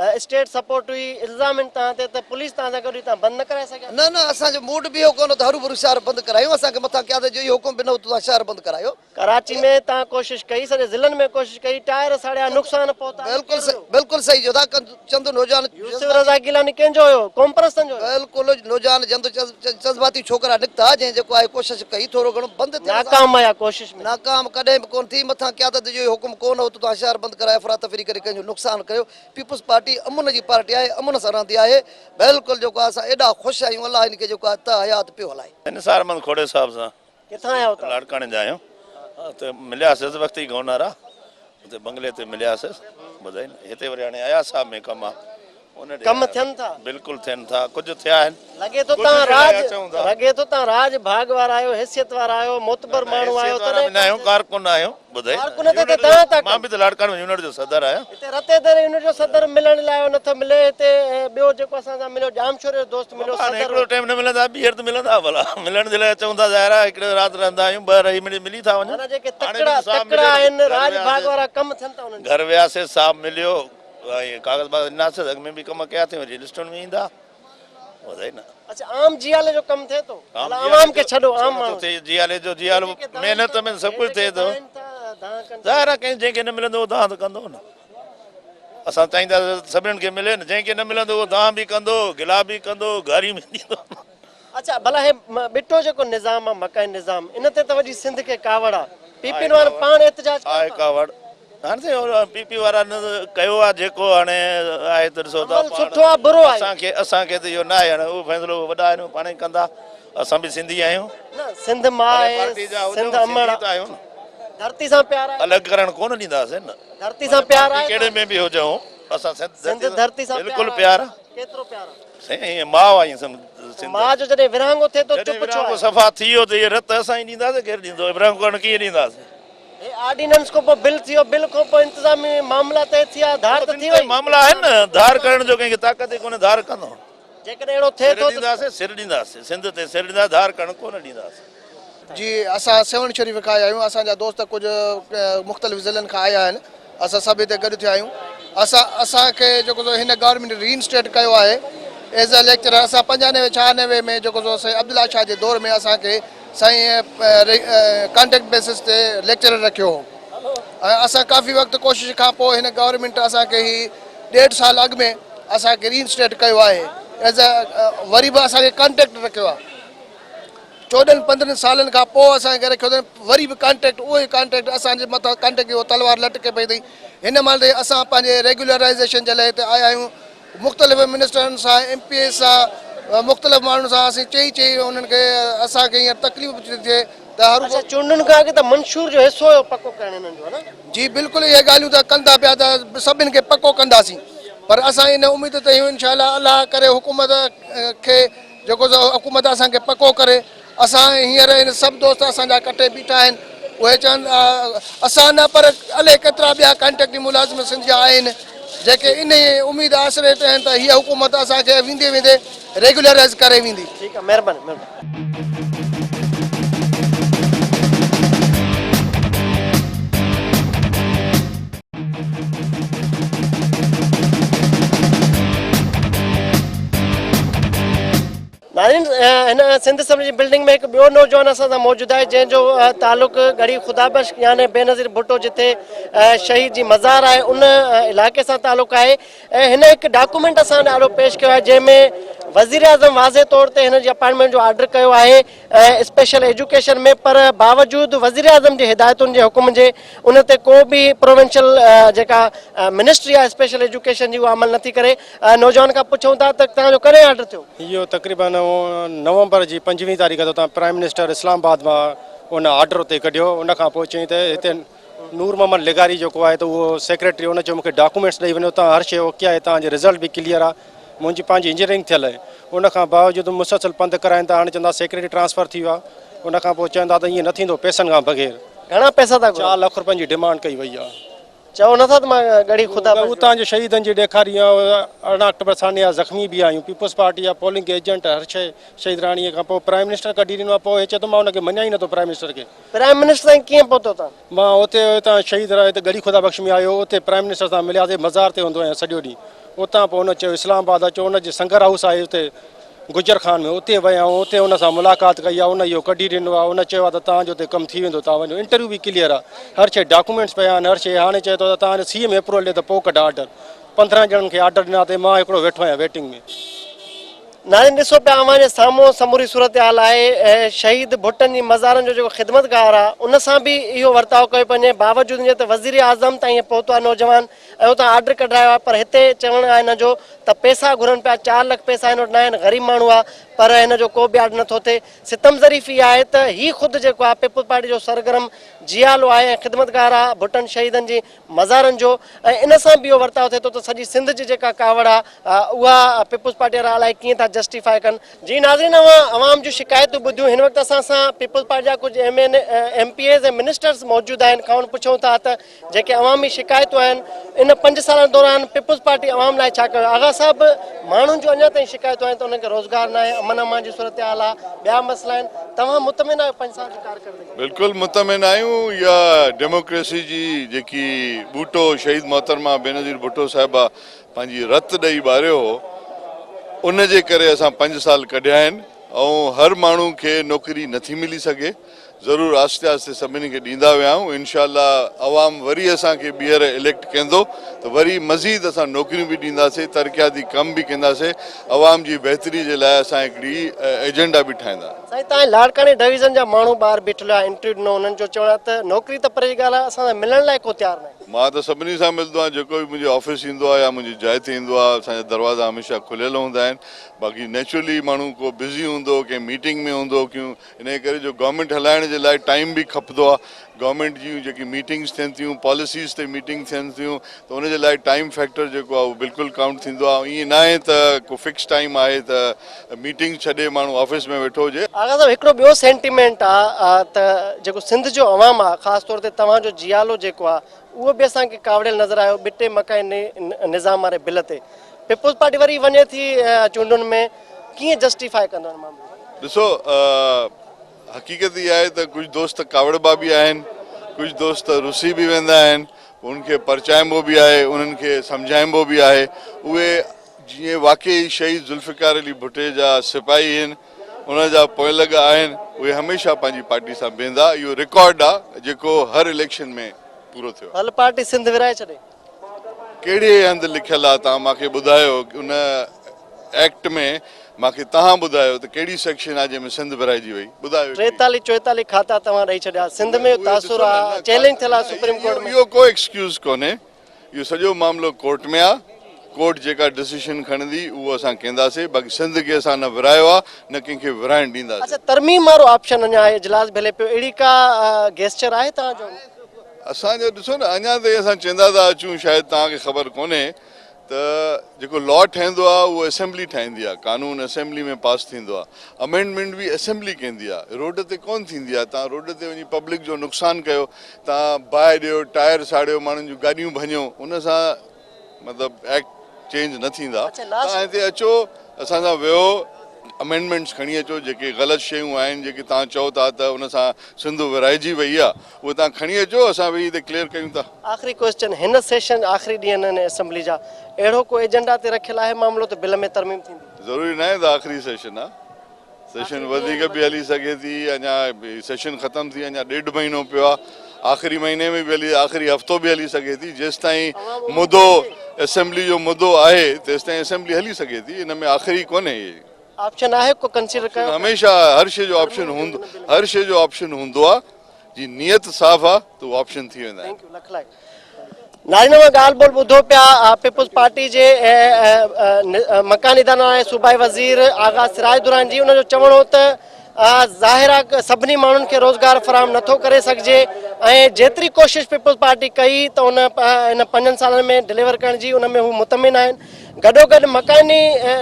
[SPEAKER 1] اسٽيٽ سپورٽ هئي الزام آهن توهان تي ته پوليس توهان سان گڏ هئي توهان بند نه ڪرائي سگهيا.
[SPEAKER 10] نه نه اسان جو موڊ به اهو ڪونه هو ته هروڀرو شهر بند ڪرايون اسان کي مٿان قيادت جو اهو حڪم به نه هو ته توهان شهر بند ڪرايو.
[SPEAKER 1] ڪراچي ۾ توهان ڪوشش ڪئي سڄي ضلعن ۾ ڪوشش ڪئي ٽائر ساڙيا نقصان پهتا
[SPEAKER 10] بلڪل صحيح بلڪل صحيح چئو ٿا چند نوجوان
[SPEAKER 1] يوسف رضا گيلاني ڪنهن جو هيو قومپرستن جو هيو.
[SPEAKER 10] بلڪل نوجوان جند جذباتي ڇوڪرا نڪتا جنهن جيڪو آهي ڪوشش ڪئي ٿورو گهڻو بند ٿيڻ سان
[SPEAKER 1] ناڪام ويا ڪوشش ۾.
[SPEAKER 10] ناڪام ڪڏهن به ڪونه ٿي مٿان قيادت جو اهو حڪم ڪونه هو ته توهان شهر بند ڪرائي افراتفري ڪري ڪنهن جو نقصان ڪريو پيپلز پارٽي امن جي پارٽي آهي امن سان رهندي آهي بلڪل جيڪو آهي اسان ايڏا خوش آهيون الله هن کي جيڪو آهي تا حيات پيو هلائي.
[SPEAKER 9] نثار احمد کوڙي صاحب سان
[SPEAKER 1] ڪٿان آيا آهيو توهان؟
[SPEAKER 9] لاڙڪاڻي جا آهيون اتي ملياسيس وقت ئي گورنر آ اتي بنگلي تي ملياسيس ٻڌائي نه هتي وري هاڻي اياز صاحب ۾ ڪم آ ان ڏي
[SPEAKER 1] ڪم ٿين ٿا؟
[SPEAKER 9] بلڪل ٿين ٿا ڪجهه ٿيا آهن
[SPEAKER 1] لڳي ٿو
[SPEAKER 9] ڪجهه
[SPEAKER 1] توهان
[SPEAKER 9] ٿيڻ لاء
[SPEAKER 1] راڄ
[SPEAKER 9] اچون ٿا.
[SPEAKER 1] لڳي ٿو توهان راڄ ڀاڳ وارا آهيو حيثيت وارا آهيو معتبر
[SPEAKER 9] نه
[SPEAKER 1] ماڻهو آهيو
[SPEAKER 9] حيثيت وارا
[SPEAKER 1] تڏهن
[SPEAKER 9] به نه آهيون ڪارڪن آهيون ٻڌائي نه
[SPEAKER 1] ڪارڪن ته توهان ٿا
[SPEAKER 9] مان به ته لاڙڪاڻي يونٽ جو صدر آهيان.
[SPEAKER 1] هتي رتي ديري يونٽ جو صدر ملڻ لاء آيو نٿو ملي هتي ٻيو جيڪو اسان سان مليو ڄامشوري جو دوست مليو
[SPEAKER 9] بابا هاڻي
[SPEAKER 1] صدر
[SPEAKER 9] هڪڙو ٽائيم نه ملندا ٻيهر ته ملندا ڀلا ملڻ جي لاء اچون ٿا ظاهر آهي هڪڙي رات رهندا آهيون ٻه رهي ملي ملي ٿا وڃون
[SPEAKER 1] معنيٰ جيڪي
[SPEAKER 9] هاڻي
[SPEAKER 1] تڪڙا
[SPEAKER 9] به صاحب
[SPEAKER 1] تڪڙا
[SPEAKER 9] مليو
[SPEAKER 1] آهن
[SPEAKER 9] گهر
[SPEAKER 1] راڄ ڀاڳ
[SPEAKER 9] وياسي
[SPEAKER 1] وارا ڪم ٿين ٿا انهن جا.
[SPEAKER 9] گهر وياسي صاحب مليو ۽ ڪاغذ باغذ ڏناسي اڳ ۾ به ڪم ڪيا اٿئي وري لسٽن ۾ ايندا ٻڌائي نه.
[SPEAKER 1] اڇا عام جيالي جو ڪم ٿئي ٿو
[SPEAKER 9] عام
[SPEAKER 1] ڀلا
[SPEAKER 9] جيالي
[SPEAKER 1] عوام کي
[SPEAKER 9] جو
[SPEAKER 1] ڇڏو
[SPEAKER 9] ڇو
[SPEAKER 1] عام
[SPEAKER 9] نٿو
[SPEAKER 1] ماڻهو
[SPEAKER 9] ٿئي جيالي جو جيالو
[SPEAKER 1] جيڪي دانهن
[SPEAKER 9] محنت
[SPEAKER 1] ٿا
[SPEAKER 9] ۾ سڀ
[SPEAKER 1] هي
[SPEAKER 9] ڪجهه
[SPEAKER 1] جيڪي
[SPEAKER 9] ٿئي ٿو
[SPEAKER 1] دانهن ٿا دانهن ڪن ٿا
[SPEAKER 9] ظاهر آهي ڪنهن جنهن کي نه ملندو اهو دانهن ته ڪندو نه.
[SPEAKER 11] اسان چاهينداسين ته سڀني کي ملي نه جنهن کي نه ملندو اهو دانهن به ڪندو گلا به ڪندو گاريون به ڏيندو.
[SPEAKER 1] اڇا ڀلا هي ٻٽو جيڪو نظام آ مڪاني نظام ان تي ته وڏي سنڌ کي ڪاوڙ آ پي پي وارن پاڻ احتجاج ڪيو
[SPEAKER 11] آهي ڪاوڙ هاڻي سائين پي پي وارن ڪيو آ جيڪو هاڻي آهي ته ڏسو ته
[SPEAKER 1] عمل سٺو آ برو آهي
[SPEAKER 11] اسان کي اسان کي ته اهو نه آهي هاڻي اهو فيصلو وڏا آهن اهو پاڻ ئي ڪندا اسان به سنڌي آهيون
[SPEAKER 1] نه سنڌ ماء آهي سنڌ امڙ آ ڌرتي سان پيار آهي
[SPEAKER 11] الڳ ڪرڻ ڪونه ڏينداسين نه
[SPEAKER 1] ڌرتي سان پيار آهي
[SPEAKER 11] ڪهڙي ۾ به هجون اسان
[SPEAKER 1] سنڌ ڌرتي سان
[SPEAKER 11] بلڪل پيار آ
[SPEAKER 1] ڪيترو پيار آ
[SPEAKER 11] سائين ائين ماء آ ائين سنڌ
[SPEAKER 1] ماء جو جڏهن ورهاڱو ٿئي ٿو چپ ڇو
[SPEAKER 11] ورهاڱو صفا ٿي ويو ته هي رت اسان ئي ڏينداسين ڪير ڏيندو ورهاڱو ڪرڻ ڪيئن ڏينداسين.
[SPEAKER 1] هي آرڊيننس کان پوء بل ٿي ويو بل کان پوء انتظامي معاملا طئي ٿيا ڌار ته ٿي وئي.
[SPEAKER 11] معاملا آهن نه ڌار ڪرڻ جو ڪنهن کي طاقت ئي ڪونهي ڌار ڪندو.
[SPEAKER 1] جيڪڏهن اهڙو ٿئي ٿو ته.
[SPEAKER 11] سر ڏينداسين سر ڏينداسين سنڌ تي سر ڏينداسين ڌار ڪرڻ ڪونه ڏينداسين.
[SPEAKER 12] جي اسان سيوهڻ شريف کان آيا آهيون اسان جا دوست ڪجهه مختلف ضلعن کان آيا آهن اسان سڀ هتي گڏ ٿيا آهيون اسان اسان کي جيڪو سو هن گورنمينٽ ري انسٽيٽ ڪيو آهي ايز اي ليڪچرر اسان پنجانوي ڇهانوي ۾ جيڪو سو سائين عبدالله شاهه جي دور ۾ اسان کي سائين ڪانٽريڪٽ بيسس تي ليڪچرر رکيو هو ۽ اسان ڪافي وقت ڪوشش کان پوء هن گورنمينٽ اسان کي هي ڏيڍ سال اڳ ۾ اسان کي ري انسٽيٽ ڪيو آهي ايز اي وري به اسان کي ڪانٽريڪٽ رکيو آهي چوڏهن پندرهن سالن کان پوء اسان کي رکيو اٿن وري به ڪانٽريڪٽ اهو ئي ڪانٽريڪٽ اسان جي مٿان ڪانٽريڪٽ جي تلوار لٽڪي پئي اٿئي هن مهل تائين اسان پنهنجي ريگيولرائيزيشن جي لاء هتي آيا آهيون مختلف منسٽرن سان ايم پي ايز سان مختلف ماڻهن سان اسين چئي چئي انهن کي اسان کي هينئر تڪليف به ٿي ٿئي ته هر
[SPEAKER 1] اڇا چونڊن کان اڳ ته منشور جو حصو هيو پڪو ڪرڻ انهن جو ها نه.
[SPEAKER 12] جي بلڪل اهي ڳالهيون ته ڪن ٿا پيا ته سڀن کي پڪو ڪنداسين پر اسان ان اميد تي آهيون انشاء الله الله ڪري حڪومت کي جيڪو سو حڪومت اسان کي پڪو ڪري اسان هينئر هن سڀ دوست اسان جا ڪٽي بيٺا آهن اهي چون اسان نه پر الائي ڪيترا ٻيا ڪانٽريڪٽي ملازم سنڌ جا آهن جيڪي انهي اميد آسري تي آهن ته هيء حڪومت اسان کي ويندي ويندي ريگيولرائز ڪري ويندي.
[SPEAKER 1] ٺيڪ آ مهرباني مهرباني. ناظرين هن سنڌ اسيمبلي جي بلڊنگ ۾ هڪ ٻيو نوجوان اسان سان موجود آهي جنهن جو تعلق ڳڙهي خدا بخش يعني بينظير ڀٽو جتي شهيد جي مزار آهي ان علائقي سان تعلق آهي ۽ هن هڪ ڊاڪومينٽ اسان ڏاڍو پيش ڪيو آهي جنهن ۾ وزيراعظم واضح طور تي هن جي اپائنٽمينٽ جو آرڊر ڪيو آهي ۽ اسپيشل ايجوڪيشن ۾ پر باوجود وزيراعظم جي هدايتن جي حڪم جي ان تي ڪو به پروونشل جيڪا منسٽري آهي اسپيشل ايجوڪيشن جي اها عمل نٿي ڪري نوجوان کان پڇون ٿا ته توهان جو ڪڏهن آرڊر ٿيو؟
[SPEAKER 13] اهو تقريبن نومبر جي پنجويهه تاريخ تي اتان پرائم منسٽر اسلام آباد مان ان آرڊر اتي ڪڍيو ان کان پوء چيائين ته هتي نور محمد لغاري جيڪو آهي ته اهو سيڪريٽري ان چيو مونکي ڊاڪومينٽس ڏئي وڃو تان هر شيء اوڪي آهي تان جي رزلٽ به ڪليئر آهي منهنجي پنهنجي انجنيئرنگ ٿيل آهي ان کان باوجود مسلسل پنڌ ڪرائين ٿا هاڻي چوندا سيڪريٽري ٽرانسفر ٿي ويو آهي ان کان پوء چون ٿا ته ائين نه ٿيندو پئسن کان بغير.
[SPEAKER 1] گهڻا پئسا ٿا گهرن؟
[SPEAKER 13] چار لک روپين جي ڊمانڊ ڪئي وئي آهي.
[SPEAKER 1] چئو نه ٿا ته مان ڳڙهي خدا بخش جو.
[SPEAKER 13] اتان جي شهيدن جي ڏيکاري 18 آڪٽوبر سانحه زخمي به آهيون پيپلز پارٽي جا پولنگ ايجنٽ هر شيء شهيد راڻي کان پوء پرائم منسٽر ڪڍي ڏنو آهي پوء هي چئي ٿو مان ان کي مڃان ئي نٿو پرائم منسٽر کي.
[SPEAKER 1] پرائم منسٽر تائين ڪيئن پهتو تان؟
[SPEAKER 13] مان اتي اتان شهيد راء اتي ڳڙهي خدا بخش ۾ آيو اتي پرائم منسٽر سان ملياسي مزار تي هوندو آهيان سڄو ڏينهن اتان پوء هن چيو اسلام آباد اچو ان جي سنگر هائوس آهي اتي گجر خان ۾ اتي ويا آهيون اتي ان سان ملاقات ڪئي آهي ان اهو ڪڍي ڏنو آهي ان چيو آهي ته توهان جو اتي ڪم ٿي ويندو توهان وڃو انٽرويو به ڪليئر آهي هر شيء ڊاڪومينٽس پيا آهن هر شيء هاڻي چئي ٿو ته توهان سي ايم اپروول ڏي ته پوء ڪڍان آرڊر 15 ڄڻن کي آرڊر ڏنا اٿئي مان هڪڙو ويٺو آهيان ويٽنگ ۾.
[SPEAKER 1] ناظرين ڏسو پيا اوهان جي سامهون سموري صورتحال آهي شهيد ڀٽن جي مزارن جو جيڪو خدمتگار آهي ان سان به اهو ورتاء ڪيو پيو وڃي باوجود ان جي ته وزيراعظم تائين پهتو آهي نوجوان ۽ اتان آرڊر ڪڍرايو آهي پر هتي چوڻ آهي هن جو ته پئسا گهرن پيا چار لک پئسا هن وٽ ناهن غريب ماڻهو آهي پر هن جو ڪو به آرڊر نٿو ٿئي ستم ظريفي اها آهي ته هي خود جيڪو آهي پيپلز پارٽي جو سرگرم جيالو آهي ۽ خدمتگار آهي ڀٽن شهيدن جي مزارن جو ۽ ان سان به اهو ورتاء ٿئي ٿو ته سڄي سنڌ جي جيڪا ڪاوڙ آ اها پيپلز پارٽي وارا الائي ڪيئن ٿا جسٽيفاء ڪن. جي ناظرين اوهان عوام جون شڪايتون ٻڌيون هن وقت اسان سان پيپلز پارٽي جا ڪجهه M N M P As ۽ ministers موجود آهن کانئن پڇون ٿا ته جيڪي عوامي شڪايتون آهن ان پنج سالن دوران پيپلز پارٽي عوام لاء ڇا ڪيو آغا صاحب ماڻهن جون اڃا تائين شڪايتون آهن ته انهن کي روزگار ناهي امن امان جي صورتحال آ ٻيا مسئلا آهن توهان مطمئن آهيو پنج سال جي ڪارڪردگي
[SPEAKER 14] بلڪل مطمئن آهيون اها ڊيموڪريسي جي جيڪي ٻوٽو شهيد محترمه بينظير ڀٽو صاحبه پنهنجي رت ڏئي ٻاريو هو ان جي ڪري اسان پنج سال ڪڍيا آهن ۽ هر ماڻهو کي نوڪري نٿي ملي سگهي ضرور آهستي آهستي سڀني کي ڏيندا ويا آهيون انشاء الله عوام وري اسان کي ٻيهر اليڪٽ ڪندو ته وري مزيد اسان نوڪريون به ڏينداسي ترقياتي ڪم به ڪنداسي عوام جي بهتري جي لاء اسان هڪڙي ايجنڊا به ٺاهيندا.
[SPEAKER 1] سائين توهان لاڙڪاڻي ڊويزن جا ماڻهو ٻاهر بيٺل هيا انٽرويو ڏنو انهن جو چوڻ آهي ته نوڪري ته پري جي ڳالهه آهي اسان سان ملڻ لاء ڪو تيار ناهي.
[SPEAKER 14] مان ته سڀني سان ملندو آهيان جيڪو به منهنجي آفيس ايندو آهي يا منهنجي جاء تي ايندو آهي اسان جا دروازا هميشه کليل هوندا آهن باقي نيچرلي ماڻهو ڪو بزي هوندو ڪنهن ميٽنگ ۾ هوندو ڪيون انهيء ڪري جو گورنمينٽ هلائڻ جي لاء ٽائيم به کپندو آهي، گورنمينٽ جون جيڪي ميٽنگز ٿين ٿيون، پاليسيز تي ميٽنگ ٿين ٿيون ته ان جي لاء ٽائيم فيڪٽر جيڪو آهي اهو بلڪل ڪائونٽ ٿيندو آهي، ائين ناهي ته ڪو فڪس ٽائيم آهي ته ميٽنگ ڇڏي ماڻهو آفيس ۾ ويٺو هجي.
[SPEAKER 1] آغا صاحب هڪڙو ٻيو سينٽيمينٽ آ ته جيڪو سنڌ جو عوام آ خاص طور تي توهان جو جيالو جيڪو آ اهو به اسان کي ڪاوڙيل نظر آيو ٻٽي مڪاني نظام واري بل تي پيپلز پارٽي وري وڃي ٿي چونڊن ۾ ڪيئن جسٽيفائي ڪندو ان معاملي کي؟
[SPEAKER 14] ڏسو حقيقت اها آهي ته ڪجهه دوست ڪاوڙبا به آهن ڪجهه دوست رسي به ويندا آهن انهن کي پرچائبو به آهي انهن کي سمجهائبو به آهي اهي جيئن واقعي شهيد ذوالفقار علي ڀٽي جا سپاهي آهن ان جا پوئلڳ آهن اهي هميشه پنهنجي پارٽي سان بيهندا اهو رڪارڊ آهي جيڪو هر اليڪشن ۾ پورو ٿيو آهي.
[SPEAKER 1] ڀل پارٽي سنڌ ورهائي ڇڏي.
[SPEAKER 14] ڪهڙي هنڌ لکيل آ توهان مان کي ٻڌايو ان ايڪٽ ۾ مان کي توهان ٻڌايو ته ڪهڙي سيڪشن آ جنهن ۾ سنڌ ورهائجي وئي ٻڌايو
[SPEAKER 1] ٽيتاليهه چوئيتاليهه کاتا توهان ڏئي ڇڏيا سنڌ ۾ اهو تاثر آ چئلينج ٿيل آ سپريم ڪورٽ ۾.
[SPEAKER 14] اهو ڪو ايڪسڪيوز ڪونهي اهو سڄو معاملو ڪورٽ ۾ آ ڪورٽ جيڪا ڊسيشن کڻندي اهو اسان ڪينداسي باقي سنڌ کي اسان نه ورهايو آ نه ڪنهن کي ورهائڻ ڏينداسي.
[SPEAKER 1] اڇا ترميم وارو آپشن اڃا آهي اجلاس ڀلي پيو اهڙي ڪا گيسچر آهي توهان جو.
[SPEAKER 14] اسان جو ڏسو نه اڃا تائين اسان چوندا ٿا اچون شايد توهان کي خبر ڪونهي ته جيڪو لا ٺهندو آهي اهو اسيمبلي ٺاهيندي آهي قانون اسيمبلي ۾ پاس ٿيندو آهي امينڊمينٽ به اسيمبلي ڪندي آهي روڊ تي ڪونه ٿيندي آهي توهان روڊ تي وڃي پبلڪ جو نقصان ڪيو توهان باهه ڏيو ٽائر ساڙيو ماڻهن جون گاڏيون ڀڃو ان سان مطلب ايڪٽ چينج نه ٿيندا توهان هتي اچو اسان سان ويهو امينڊمينٽس کڻي اچو جيڪي غلط شيون آهن جيڪي توهان چئو ٿا ته ان سان سنڌ ورهائجي وئي آهي اهي توهان کڻي اچو اسان ويهي هتي ڪليئر ڪيون ٿا.
[SPEAKER 1] آخري ڪوئسچن هن سيشن آخري ڏينهن آهن اسيمبلي جا اهڙو ڪو ايجنڊا تي رکيل آهي معاملو ته بل ۾ ترميم ٿيندي؟
[SPEAKER 14] ضروري ناهي ته آخري سيشن آهي سيشن وڌيڪ به هلي سگهي ٿي اڃا سيشن ختم ٿي اڃا ڏيڍ مهينو پيو آهي آخري مهيني ۾ به هلي آخري هفتو به هلي سگهي ٿي جيستائين مدو اسيمبلي جو مدو آهي تيستائين اسيمبلي هلي سگهي ٿي ان ۾ آخري ڪونهي.
[SPEAKER 1] آپشن آهي ڪو ڪنسيڊر ڪيو؟
[SPEAKER 14] هميشه هر شي جو آپشن هوندو هر شي جو آپشن هوندو آهي جي نيت صاف آ ته اهو آپشن ٿي ويندا آهن.
[SPEAKER 1] Thank you lakh لائق. ناظرين اوهان ڳالهه ٻولهه ٻڌو پيا پيپلز پارٽي جي مڪاني ادارن واري صوبائي وزير آغا سراج دراني جي ان جو چوڻ هو ته ظاهر آ سڀني ماڻهن کي روزگار فراهم نٿو ڪري سگهجي ۽ جيتري ڪوشش پيپلز پارٽي ڪئي ته ان ان پنجن سالن ۾ ڊليور ڪرڻ جي ان ۾ هو مطمئن آهن گڏوگڏ مڪاني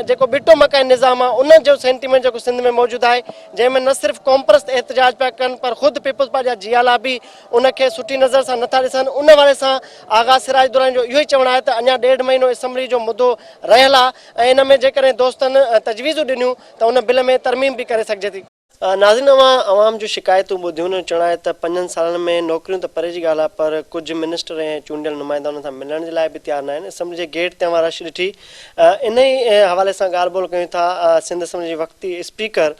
[SPEAKER 1] جيڪو ٻٽو مڪاني نظام آ ان جو سينٽيمينٽ جيڪو سنڌ ۾ موجود آهي جنهن ۾ نه صرف قومپرست احتجاج پيا ڪن پر خود پيپلز پارٽي جا جيالا به ان کي سٺي نظر سان نٿا ڏسن ان حوالي سان آغا سراج دراني جو اهو ئي چوڻ آهي ته اڃا ڏيڍ مهينو اسيمبلي جو مدو رهيل آهي ۽ ان ۾ جيڪڏهن دوستن تجويزون ڏنيون ته ان بل ۾ ترميم به ڪري سگهجي ٿي. ناظرين اوهان عوام جون شڪايتون ٻڌيون انهن جو چوڻ آهي ته پنجن سالن ۾ نوڪريون ته پري جي ڳالهه آهي پر ڪجهه منسٽر ۽ چونڊيل نمائندا انهن سان ملڻ جي لاء به تيار ناهن اسيمبلي جي گيٽ تي اوهان رش ڏٺي انهي حوالي سان ڳالهه ٻولهه ڪيون ٿا سنڌ اسيمبلي جي وقتي اسپيڪر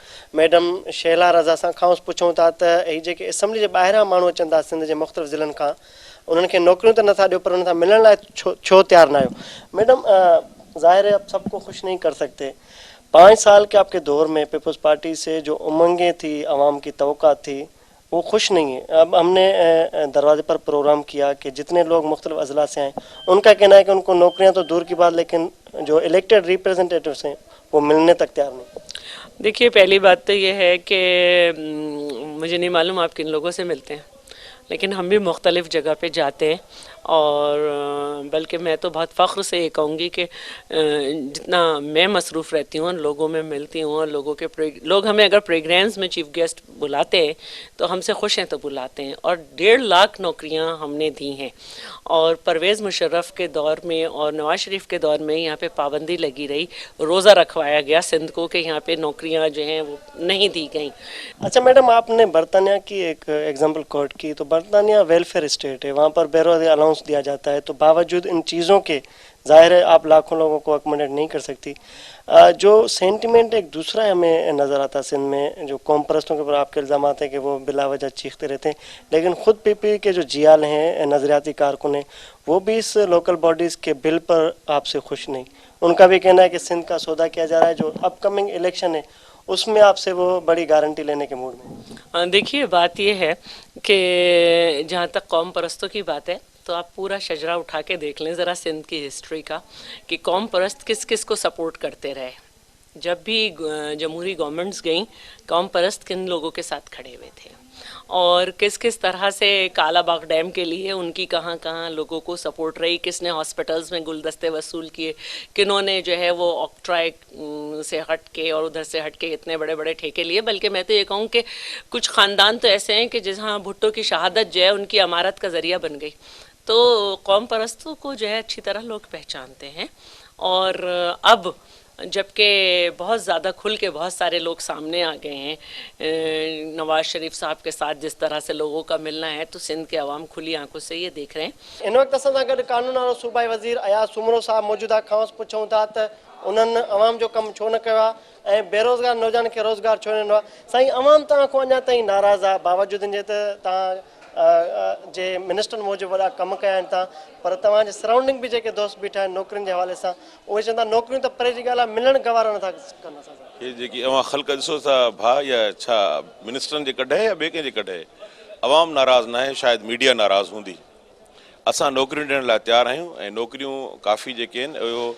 [SPEAKER 1] ميڊم شهلا رضا سان کانئس پڇون ٿا ته هي جيڪي اسيمبلي جي ٻاهران ماڻهو اچن ٿا سنڌ جي مختلف ضلعن کان انهن کي نوڪريون ته نٿا ڏيو پر انهن سان ملڻ لاء ڇو تيار ناهيو ميڊم ظاهر هي آپ سب کو خوش نهين ڪر سڪتي پانچ سال ڪي آپ ڪي دور ۾ پيپلز پارٽي سي جو امنگين ٿي عوام ڪي توقعات ٿي وہ خوش نہیں ہے اب ہم نے دروازے پر پروگرام کیا کہ جتنے لوگ مختلف اضلاع سے آئے ان کا کہنا ہے کہ ان کو نوکریاں تو دور کی بات لیکن جو الیکٹڈ ریپریزنٹیٹیوز ہیں وہ ملنے تک تیار نہیں۔
[SPEAKER 15] دیکھیے پہلی بات تو یہ ہے کہ مجھے نہیں معلوم آپ کن لوگوں سے ملتے ہیں لیکن ہم بھی مختلف جگہ پہ جاتے ہیں اور بلکہ میں تو بہت فخر سے یہ کہوں گی کہ جتنا میں مصروف رہتی ہوں لوگوں میں ملتی ہوں اور لوگوں کے لوگ ہمیں اگر پروگرامز میں چیف گیسٹ بلاتے ہیں تو ہم سے خوش ہیں تو بلاتے ہیں اور 1.5 لاکھ نوکریاں ہم نے دی ہیں اور پرویز مشرف کے دور میں اور نواز شریف کے دور میں یہاں پہ پابندی لگی رہی، روزہ رکھوایا گیا سندھ کو کہ یہاں پہ نوکریاں جو ہیں وہ نہیں دی گئیں۔
[SPEAKER 1] اچھا میڈم آپ نے برطانیہ کی ایک ایگزامپل کوٹ کی تو बरतानिया वेलफेयर स्टेट है, वहाँ पर बेरोज़गारी अलाउंस दिया जाता है, तो बावजूद इन चीज़ों के ज़ाहिर है आप लाखों लोगों को अकोमोडेट नहीं कर सकती। जो सेंटिमेंट एक दूसरा हमें नज़र आता है सिंध में, जो कौम परस्तों के ऊपर आपके इल्ज़ाम आते हैं कि वो बिला वजह चीखते रहते हैं, लेकिन ख़ुद पी पी के जो जियाल हैं, नज़रियाती कारकुन हैं, वो भी इस लोकल बॉडीज़ के बिल पर आपसे खुश नहीं। उनका भी कहना है कि सिंध का सौदा किया जा रहा है, जो अपकमिंग इलेक्शन है उसमें आपसे वो बड़ी गारंटी लेने के मूड में।
[SPEAKER 15] देखिए, बात ये है कि जहाँ तक कौम परस्तों की बात है तो आप पूरा शजरा उठा के देख लें ज़रा सिंध की हिस्ट्री का कि कौम परस्त किस किस को सपोर्ट करते रहे। जब भी जमहूरी गवर्नमेंट्स गईं, कौम परस्त किन लोगों के साथ खड़े हुए थे और किस किस तरह से काला बाग डैम के लिए उनकी कहाँ कहाँ लोगों को सपोर्ट रही, किसने हॉस्पिटल्स में गुलदस्ते वसूल किए, किन्होंने जो है वो ऑक्ट्राई से हट के और उधर से हट के इतने बड़े बड़े ठेके लिए। बल्कि मैं तो ये कहूँ कि कुछ ख़ानदान तो ऐसे हैं कि जहाँ भुट्टो की शहादत जो है उनकी अमारत का ज़रिया बन गई। तो कौम परस्तों को जो है अच्छी तरह लोग पहचानते हैं और अब जबकि बहुत ज़्यादा खुल के बहुत सारे लोग सामने आ गए हैं, नवाज़ शरीफ साहब के साथ जिस तरह से लोगों का मिलना है तो सिंध के अवाम खुली आंखों से ये देख रहे हैं।
[SPEAKER 1] इन वक़्त असां सां गॾु कानून वारो सूबाई वज़ीर अयाज़ सूमरो साहब मौजूदु आहे। खांसि पुछूं था त उन्हनि अवाम जो कमु छो न कयो आहे ऐं बेरोज़गार नौजवाननि खे रोज़गार छो न ॾिनो आहे। साईं, अवाम तव्हां खां अञा ताईं नाराज़ आहे, बावजूद इन जे त तव्हां जे मिनिस्टरनि मूजिबि वॾा कम कया आहिनि तव्हां, पर तव्हांजे सराउंडिंग बि जेके दोस्त बीठा आहिनि नौकरियुनि जे हवाले सां, उहे चवनि था नौकरियूं त परे जी ॻाल्हि आहे, मिलणु गवारो नथा कनि असां सां।
[SPEAKER 16] हे जेकी अवां ख़ल्क़ ॾिसो था भाउ, या छा मिनिस्टरनि जे कढ आहे या ॿिए कंहिंजे कढ आहे? अवाम नाराज़ न आहे, शायदि मीडिया नाराज़ हूंदी। असां नौकरियूं ॾियण लाइ तयारु आहियूं ऐं नौकरियूं काफ़ी जेके आहिनि, उहो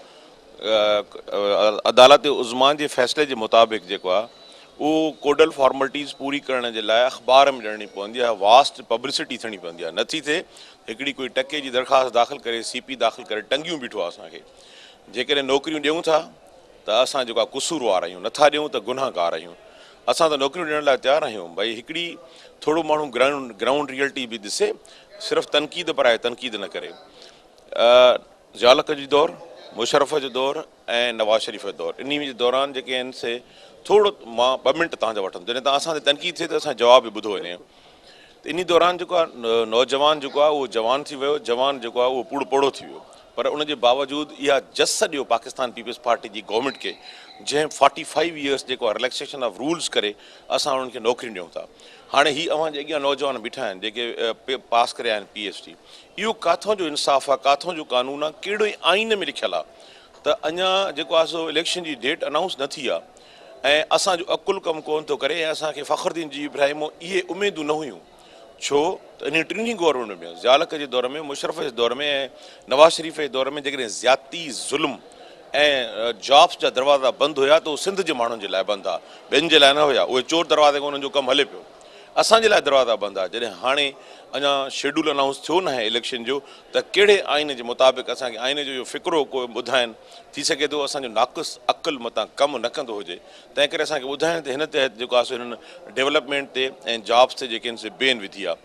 [SPEAKER 16] अदालत उज़्मा जे फ़ैसिले जे मुताबिक़ जेको आहे उहो कोडल फॉर्मलिटीज़ पूरी करण जे लाइ अख़बार में ॾियणी पवंदी आहे, वास्ट पब्लिसिटी थियणी पवंदी आहे। नथी थिए, हिकिड़ी कोई टके जी दरख़्वास्त दाख़िल करे, सी पी दाख़िल करे टंगियूं बीठो आहे असांखे। जेकॾहिं नौकरियूं ॾियूं था त असां जेको आहे कुसूरवार आहियूं, नथा ॾियूं त गुनाहगार आहियूं। असां त नौकरियूं ॾियण लाइ तयारु आहियूं। भई हिकिड़ी थोरो माण्हू ग्राउंड रियलिटी बि ॾिसे, सिर्फ़ तनक़ीद पर आहे तनक़ीद न करे। ज़ियालक जो दौर, मुशर्रफ़ जो दौर ऐं नवाज़ शरीफ़ जो दौर, इन जे दौरान जेके आहिनि से थोरो मां 2 मिंट तव्हांजा वठंदुमि, जॾहिं तव्हां असां ते तनक़ीद थिए त असां जवाबु बि ॿुधो वञे। त इन दौरान जेको आहे नौजवान जेको आहे उहो जवान थी वियो, जवान जेको आहे उहो पूरो पोड़ो थी वियो, पर उन जे बावजूद इहा जस ॾियो पाकिस्तान पीपल्स पार्टी जी गवर्नमेंट खे, जंहिं 45 इयर्स जेको आहे रिलैक्सेशन ऑफ रूल्स करे असां उन्हनि खे नौकरियूं ॾियूं था। हाणे ही अव्हां जे अॻियां नौजवान बीठा आहिनि जेके पास करे आया आहिनि पी एच डी, इहो काथां जो इंसाफ़ आहे, काथां जो कानून आहे, कहिड़ो आइन में लिखियलु आहे त अञा जेको आहे सो इलेक्शन जी डेट अनाउंस न थी आहे ऐं असांजो अकुल कमु कोन थो करे। ऐं असांखे फ़ख़्रुद्दीन जी इब्राहिम इहे उमेदूं न हुयूं, छो त इन टिन्ही गवर्नमेंट में, ज़ियालक जे दौर में, मुशर्रफ़ जे दौर में ऐं नवाज़ शरीफ़ जे दौर में जेकॾहिं ज़्यादती ज़ुल्म ऐं जॉब्स जा दरवाज़ा बंदि हुया त उहो सिंध जे माण्हुनि जे लाइ बंदि हुआ, ॿियनि जे लाइ न हुया। उहे चोर दरवाज़े खां उन्हनि जो कमु हले पियो, असांजे लाइ दरवाज़ा बंदि हुआ। जॾहिं हाणे अञा शेड्यूल अनाउंस थियो न आहे इलेक्शन जो, त कहिड़े आइन जे मुताबिक़ असांखे आइन जो इहो फ़िक्रो को ॿुधाइनि? थी सघे थो असांजो नाक़िस अक़ल मतां कमु न कंदो हुजे, तंहिं करे असांखे ॿुधाइनि त हिन तहत जेको आहे सो हिननि डेवलपमेंट ते ऐं जॉब्स ते जेके आहिनि से बैन विधी आहे।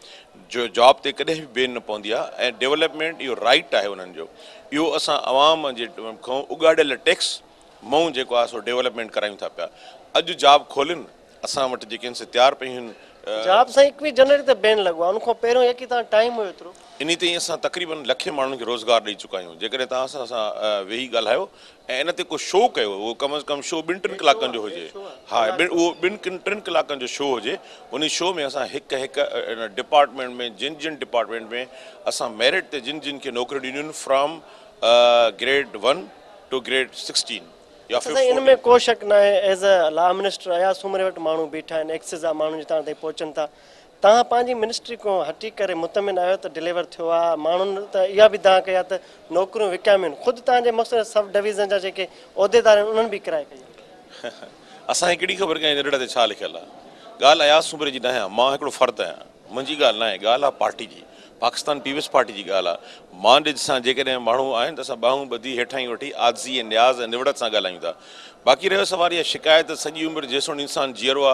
[SPEAKER 16] जो जॉब ते कॾहिं बि बैन न पवंदी आहे ऐं डेवलपमेंट इहो राइट आहे उन्हनि जो। इहो असां अवाम जे खां उगाड़ियल टैक्स मां जेको आहे सो डेवलपमेंट करायूं था पिया। अॼु जॉब खोलनि, असां वटि जेके आहिनि से तयारु पयूं आहिनि।
[SPEAKER 1] जॉब साईं 21 जनवरी ते बैन लॻो आहे, उनखां पहिरियों यकी तव्हां टाइम हुयो एतिरो?
[SPEAKER 16] इन ताईं असां तक़रीबन लखे माण्हुनि खे रोज़गार ॾेई चुका आहियूं। जेकॾहिं तव्हां सां वेही ॻाल्हायो ऐं इन ते को शो कयो, उहो कम अज़ कम शो 2-3 कलाकनि जो हुजे, हा, उहो 2-3 कलाकनि जो शो हुजे, उन शो में असां हिकु हिकु डिपार्टमेंट में, जिन जिन डिपार्टमेंट में असां मेरिट ते जिन जिन खे नौकरियूं ॾिनियूं आहिनि, फ्रॉम ग्रेड 1 टू ग्रेड 16 या
[SPEAKER 1] अच्छा साईं, इन में को शक न आहे, as a law minister Ayaz सूमरे वटि माण्हू बीठा आहिनि, एक्सेस जा माण्हू तव्हां ताईं पहुचनि था, तव्हां पंहिंजी मिनिस्ट्री खां हटी करे मुतमिन आहियो त डिलीवर थियो आहे? माण्हुनि त इहा बि दाह कई आहे त नौकरियूं विकामियूं आहिनि, ख़ुदि तव्हांजे मुख़्तलिफ़ सब डिवीज़न जा जेके उहिदेदार आहिनि उन्हनि बि किराए कई आहे।
[SPEAKER 16] असांखे कहिड़ी ख़बर कई नंढड़ा ते छा लिखियलु आहे? ॻाल्हि अयाज़ सूमरे जी न आहियां, मां हिकिड़ो फ़र्द आहियां, मुंहिंजी ॻाल्हि न आहे, ॻाल्हि आहे पार्टी जी। پاڪستان پيپلز پارٽي جي ڳالهه آ. مان ڏج سان جيڪڏهن ماڻهو آهن ته اسان ٻانهون ٻڌي هيٺاهين وٺي عاجزي ۽ نياز ۽ نوڙت سان ڳالهايون ٿا. باقي رهيو سوال اها شڪايت سڄي عمر جيسوڻ انسان جيئرو آ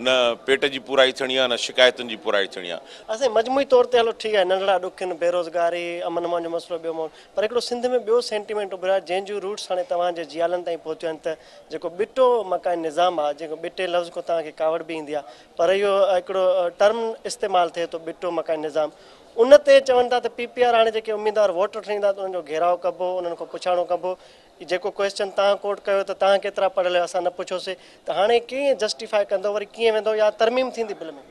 [SPEAKER 16] نه پيٽ جي پورائي ٿيڻي آ نه شڪايتن جي پورائي ٿيڻي آ.
[SPEAKER 1] اسين مجموعي طور تي هلو ٺيڪ آهي ننڍڙا ڏک آهن بيروزگاري امن امان جو مسئلو ٻيو مون پر هڪڙو سنڌ ۾ ٻيو سينٽيمينٽ اڀريو آهي جنهن جون روٽس هاڻي توهان جي جيالن تائين پهتيون آهن ته جيڪو ٻٽو مڪاني نظام آهي جيڪو ٻٽي لفظ کان توهان کي ڪاوڙ به ايندي آهي پر اهو هڪڙو ٽرم استعمال ٿئي ٿو ٻٽو مڪاني نظام ان تي چون ٿا ته پي پي آر هاڻي جيڪي اميدوار ووٽ وٺڻ ايندا ته انهن جو گهيراء ڪبو انهن کان پڇاڻو ڪبو جيڪو ڪوئسچن توهان ڪوٽ ڪيو ته توهان ڪيترا پڙهيل آهيو اسان نه پڇيوسي ته هاڻي ڪيئن جسٽيفائي ڪندو وري ڪيئن ويندو يا ترميم ٿيندي بل ۾.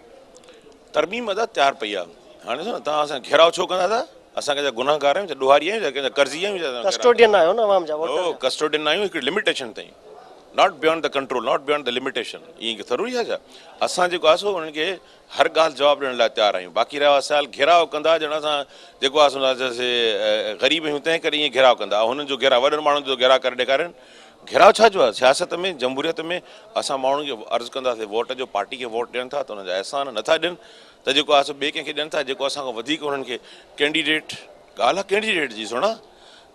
[SPEAKER 16] ترميم ادا تيار پئي آ هاڻي ڏسو نه توهان اسان کي گهيراء ڇو ڪندا ٿا اسان ڪنهن جا گنهگار آهيون ڇا ڏوهاري آهيون ڇا ڪنهن جا قرضي آهيون ڇا
[SPEAKER 1] ڪسٽوڊين آهيو نه عوام جا ووٽر جا.
[SPEAKER 16] ڪسٽوڊين آهيون هڪڙي لميٽيشن تائين not beyond the control not beyond the limitation ائين ضروري آ ڇا اسان جيڪو آ سو انهن کي هر ڳالهه جواب ڏيڻ لاء تيار آهيون باقي رهيا سوال گهيراء ڪندا ڄڻ اسان جيڪو آ سو غريب آهيون تنهن ڪري ائين گهيراء ڪندا هنن جو گهيراء وڏن ماڻهن جو گهيراء ڪري ڏيکارين گهيراء ڇا جو آهي سياست ۾ جمهوريت ۾ اسان ماڻهن کي عرض ڪنداسين ووٽ جو پارٽي کي ووٽ ڏين ٿا ته انهن جا احسان نٿا ڏين ته جيڪو آهي سو ٻئي ڪنهن کي ڏين ٿا جيڪو اسان کان وڌيڪ انهن کي ڪينڊيڊيٽ ڳالهه آهي ڪينڊيڊيٽ جي سهڻا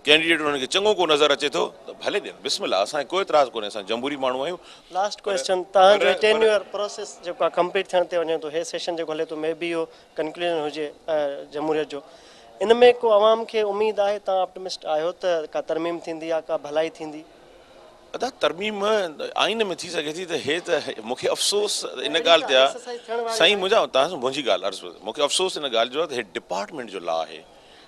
[SPEAKER 16] ڪينڊيڊيٽ انهن کي چڱو ڪو نظر اچي ٿو ته ڀلي ڏين بسم الله اسان کي ڪو اعتراض ڪونهي اسان جمهوري ماڻهو آهيون.
[SPEAKER 1] لاسٽ ڪوئسچن توهان جو ٽينيوئر پروسيس جيڪو آهي ڪمپليٽ ٿيڻ تي وڃي ٿو هي سيشن جيڪو هلي ٿو مي بي اهو ڪنڪلوزن هجي جمهوريت جو ان ۾ ڪو عوام کي اميد آهي توهان آپٽمسٽ آهيو ته ڪا ترميم ٿيندي يا ڪا ڀلائي ٿيندي؟
[SPEAKER 16] ادا ترميم آئين ۾ ٿي سگهي ٿي ته هي ته مون کي افسوس ان ڳالهه تي آهي سائين منهنجا توهان سان منهنجي ڳالهه عرض مون کي افسوس ان ڳالهه جو آهي ته هي ڊپارٽمينٽ جو لا آهي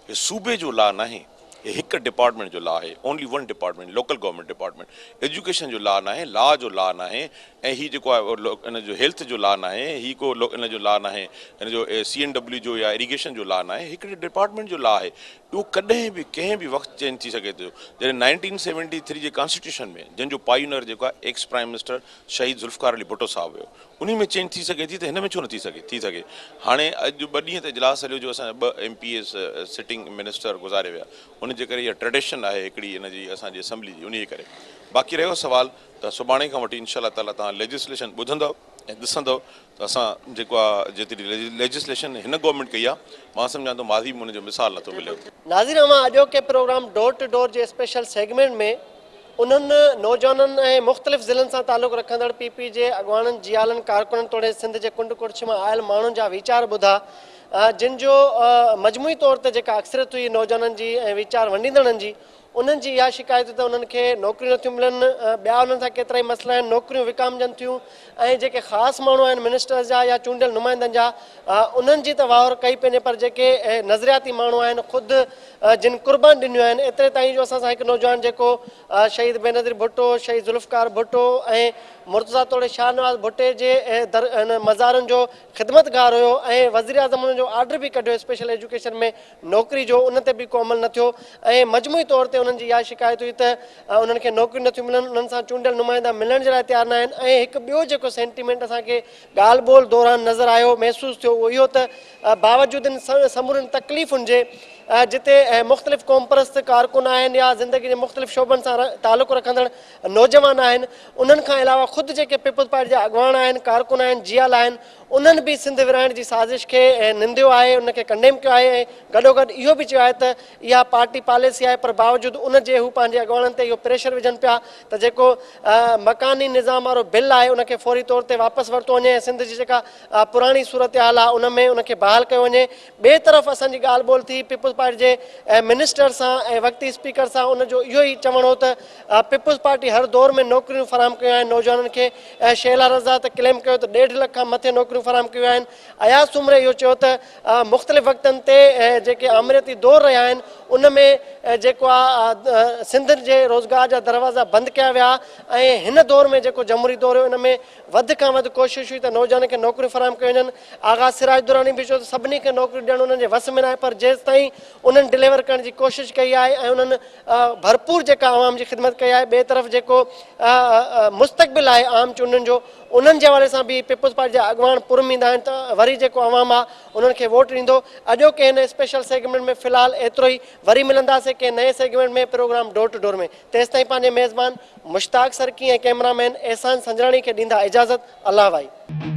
[SPEAKER 16] هي صوبي جو لا ناهي هي هڪ ڊپارٽمينٽ جو لا آهي only one department local government department education جو لا ناهي لا جو لا ناهي ۽ هي جيڪو آهي ان جو هيلٿ جو لا ناهي هي ڪو ان جو لا ناهي ان جو سي اين ڊبليو جو يا اريگيشن جو لا ناهي هڪڙي ڊپارٽمينٽ جو لا آهي اهو ڪڏهن به ڪنهن به وقت چينج ٿي سگهي ٿو جڏهن نائنٽين سيونٽي ٿري جي ڪانسٽيٽيوشن ۾ جنهن جو پائيونر جيڪو آهي ايڪس پرائم منسٽر شهيد ذوالفقار علي ڀٽو صاحب هيو انهي ۾ چينج ٿي سگهي ٿي ته هن ۾ ڇو نه ٿي سگهي ٿي سگهي هاڻي اڄ ٻه ڏينهن ته اجلاس هليو جو اسان جا ٻه M P As sitting minister گذاري ويا ان جي ڪري اها ٽريڊيشن آهي هڪڙي ان جي اسان جي اسيمبلي جي انهي جي ڪري باقي رهيو سوال ته سڀاڻي کان وٺي انشاء الله تعالي توهان ليجسليشن ٻڌندؤ ۽ ڏسندؤ ته اسان جيڪو آ جيتري ليجسليشن هن گورنمينٽ ڪئي آ مان سمجهان ٿو ماضي ۾ ان جو مثال نٿو ملي.
[SPEAKER 1] ناظرين اوهان اڄوڪي پروگرام ڊور ٽو ڊور جي اسپيشل سيگمينٽ ۾ انهن نوجوانن ۽ مختلف ضلعن سان تعلق رکندڙ پي پي جي اڳواڻن جيالن ڪارڪنن توڙي سنڌ جي ڪنڊ ڪڙڇ مان آيل ماڻهن جا ويچار ٻڌا جن جو مجموعي طور تي جيڪا اڪثريت هئي نوجوانن جي ۽ ويچار ونڊيندڙن جي انهن جي اها شڪايت ته انهن کي نوڪريون نٿيون ملن، ٻيا انهن سان ڪيترائي مسئلا آهن، نوڪريون وڪامجن ٿيون ۽ جيڪي خاص ماڻهو آهن منسٽرز جا يا چونڊيل نمائندن جا انهن جي ته واهر ڪئي پئي وڃي پر جيڪي نظرياتي ماڻهو آهن خود جن قربان ڏنيون آهن ايتري تائين جو اسان سان هڪ نوجوان جيڪو شهيد بينظير ڀٽو، شهيد ذوالفقار ڀٽو ۽ مرتضيٰ توڙي شاهنواز ڀٽي جي در مزارن جو خدمتگار هيو ۽ وزيراعظم انهن جو آرڊر به ڪڍيو اسپيشل ايجوڪيشن ۾ نوڪري جو ان تي به ڪو عمل نه ٿيو ۽ مجموعي طور تي انهن جي اها شڪايت هئي ته انهن کي نوڪريون نٿيون ملن انهن سان چونڊيل نمائندا ملڻ جي لاء تيار نه آهن ۽ هڪ ٻيو جيڪو سينٽيمينٽ اسان کي ڳالهه ٻولهه دوران نظر آيو محسوس ٿيو اهو اهو ته باوجود ان سمورين تڪليفن جي جتي مختلف قومپرست ڪارڪن آهن يا زندگي جي مختلف شعبن سان تعلق رکندڙ نوجوان آهن انهن کان علاوه خود جيڪي پيپلز پارٽي جا اڳواڻ آهن ڪارڪن آهن جيال آهن انهن به سنڌ ورهائڻ جي سازش کي ننديو آهي، ان کي ڪنڊيم ڪيو آهي ۽ گڏوگڏ اهو به چيو آهي ته اها پارٽي پاليسي آهي پر باوجود ان جي هو پنهنجي اڳواڻن تي اهو پريشر وجهن پيا ته جيڪو مڪاني نظام وارو بل آهي ان کي فوري طور تي واپس ورتو وڃي ۽ سنڌ جي جيڪا پراڻي صورتحال آهي ان ۾ ان کي بحال ڪيو وڃي. ٻئي طرف اسان جي ڳالهه ٻولهه ٿي پيپلز پارٽي جي منسٽر سان ۽ وقتي اسپيڪر سان ان جو اهو ئي چوڻ هو ته پيپلز پارٽي هر دور ۾ نوڪريون فراهم ڪيون آهن نوجوانن کي ۽ شهلا رضا ته ڪليم ڪيو ته ڏيڍ لک کان مٿي نوڪريون فراهم ڪيون آهن. اياز سومري اهو چيو ته مختلف وقتن تي جيڪي آمريتي دور رهيا آهن ان ۾ جيڪو آ سنڌ جي روزگار جا دروازا بند ڪيا ويا ۽ هن دور ۾ جيڪو جمهوري دور هيو ان ۾ وڌ کان وڌ ڪوشش هئي ته نوجوانن کي نوڪريون فراهم ڪيون وڃن. آغا سراج دراني به چيو ته سڀني کي نوڪريون ڏيڻ انهن جي وس ۾ ناهي پر جيستائين انهن ڊليور ڪرڻ جي ڪوشش ڪئي آهي ۽ انهن ڀرپور جيڪا عوام جي خدمت ڪئي آهي ٻئي طرف جيڪو مستقبل آهي عام چونڊن جو انهن جي حوالي سان به پيپلز پارٽي جا اڳواڻ پراميد آهن ته وري جيڪو عوام آهي انهن کي ووٽ ڏيندو اڄوڪي هن اسپيشل سيگمينٽ ۾ في الحال ايترو ئي وري ملنداسين ڪنهن نئين segment ۾ programme door to door ۾ تيستائين پنهنجي ميزبان مشتاق سرڪي ۽ ڪئميرا مين احسان سنجراڻي کي ڏيندا اجازت الله وائي.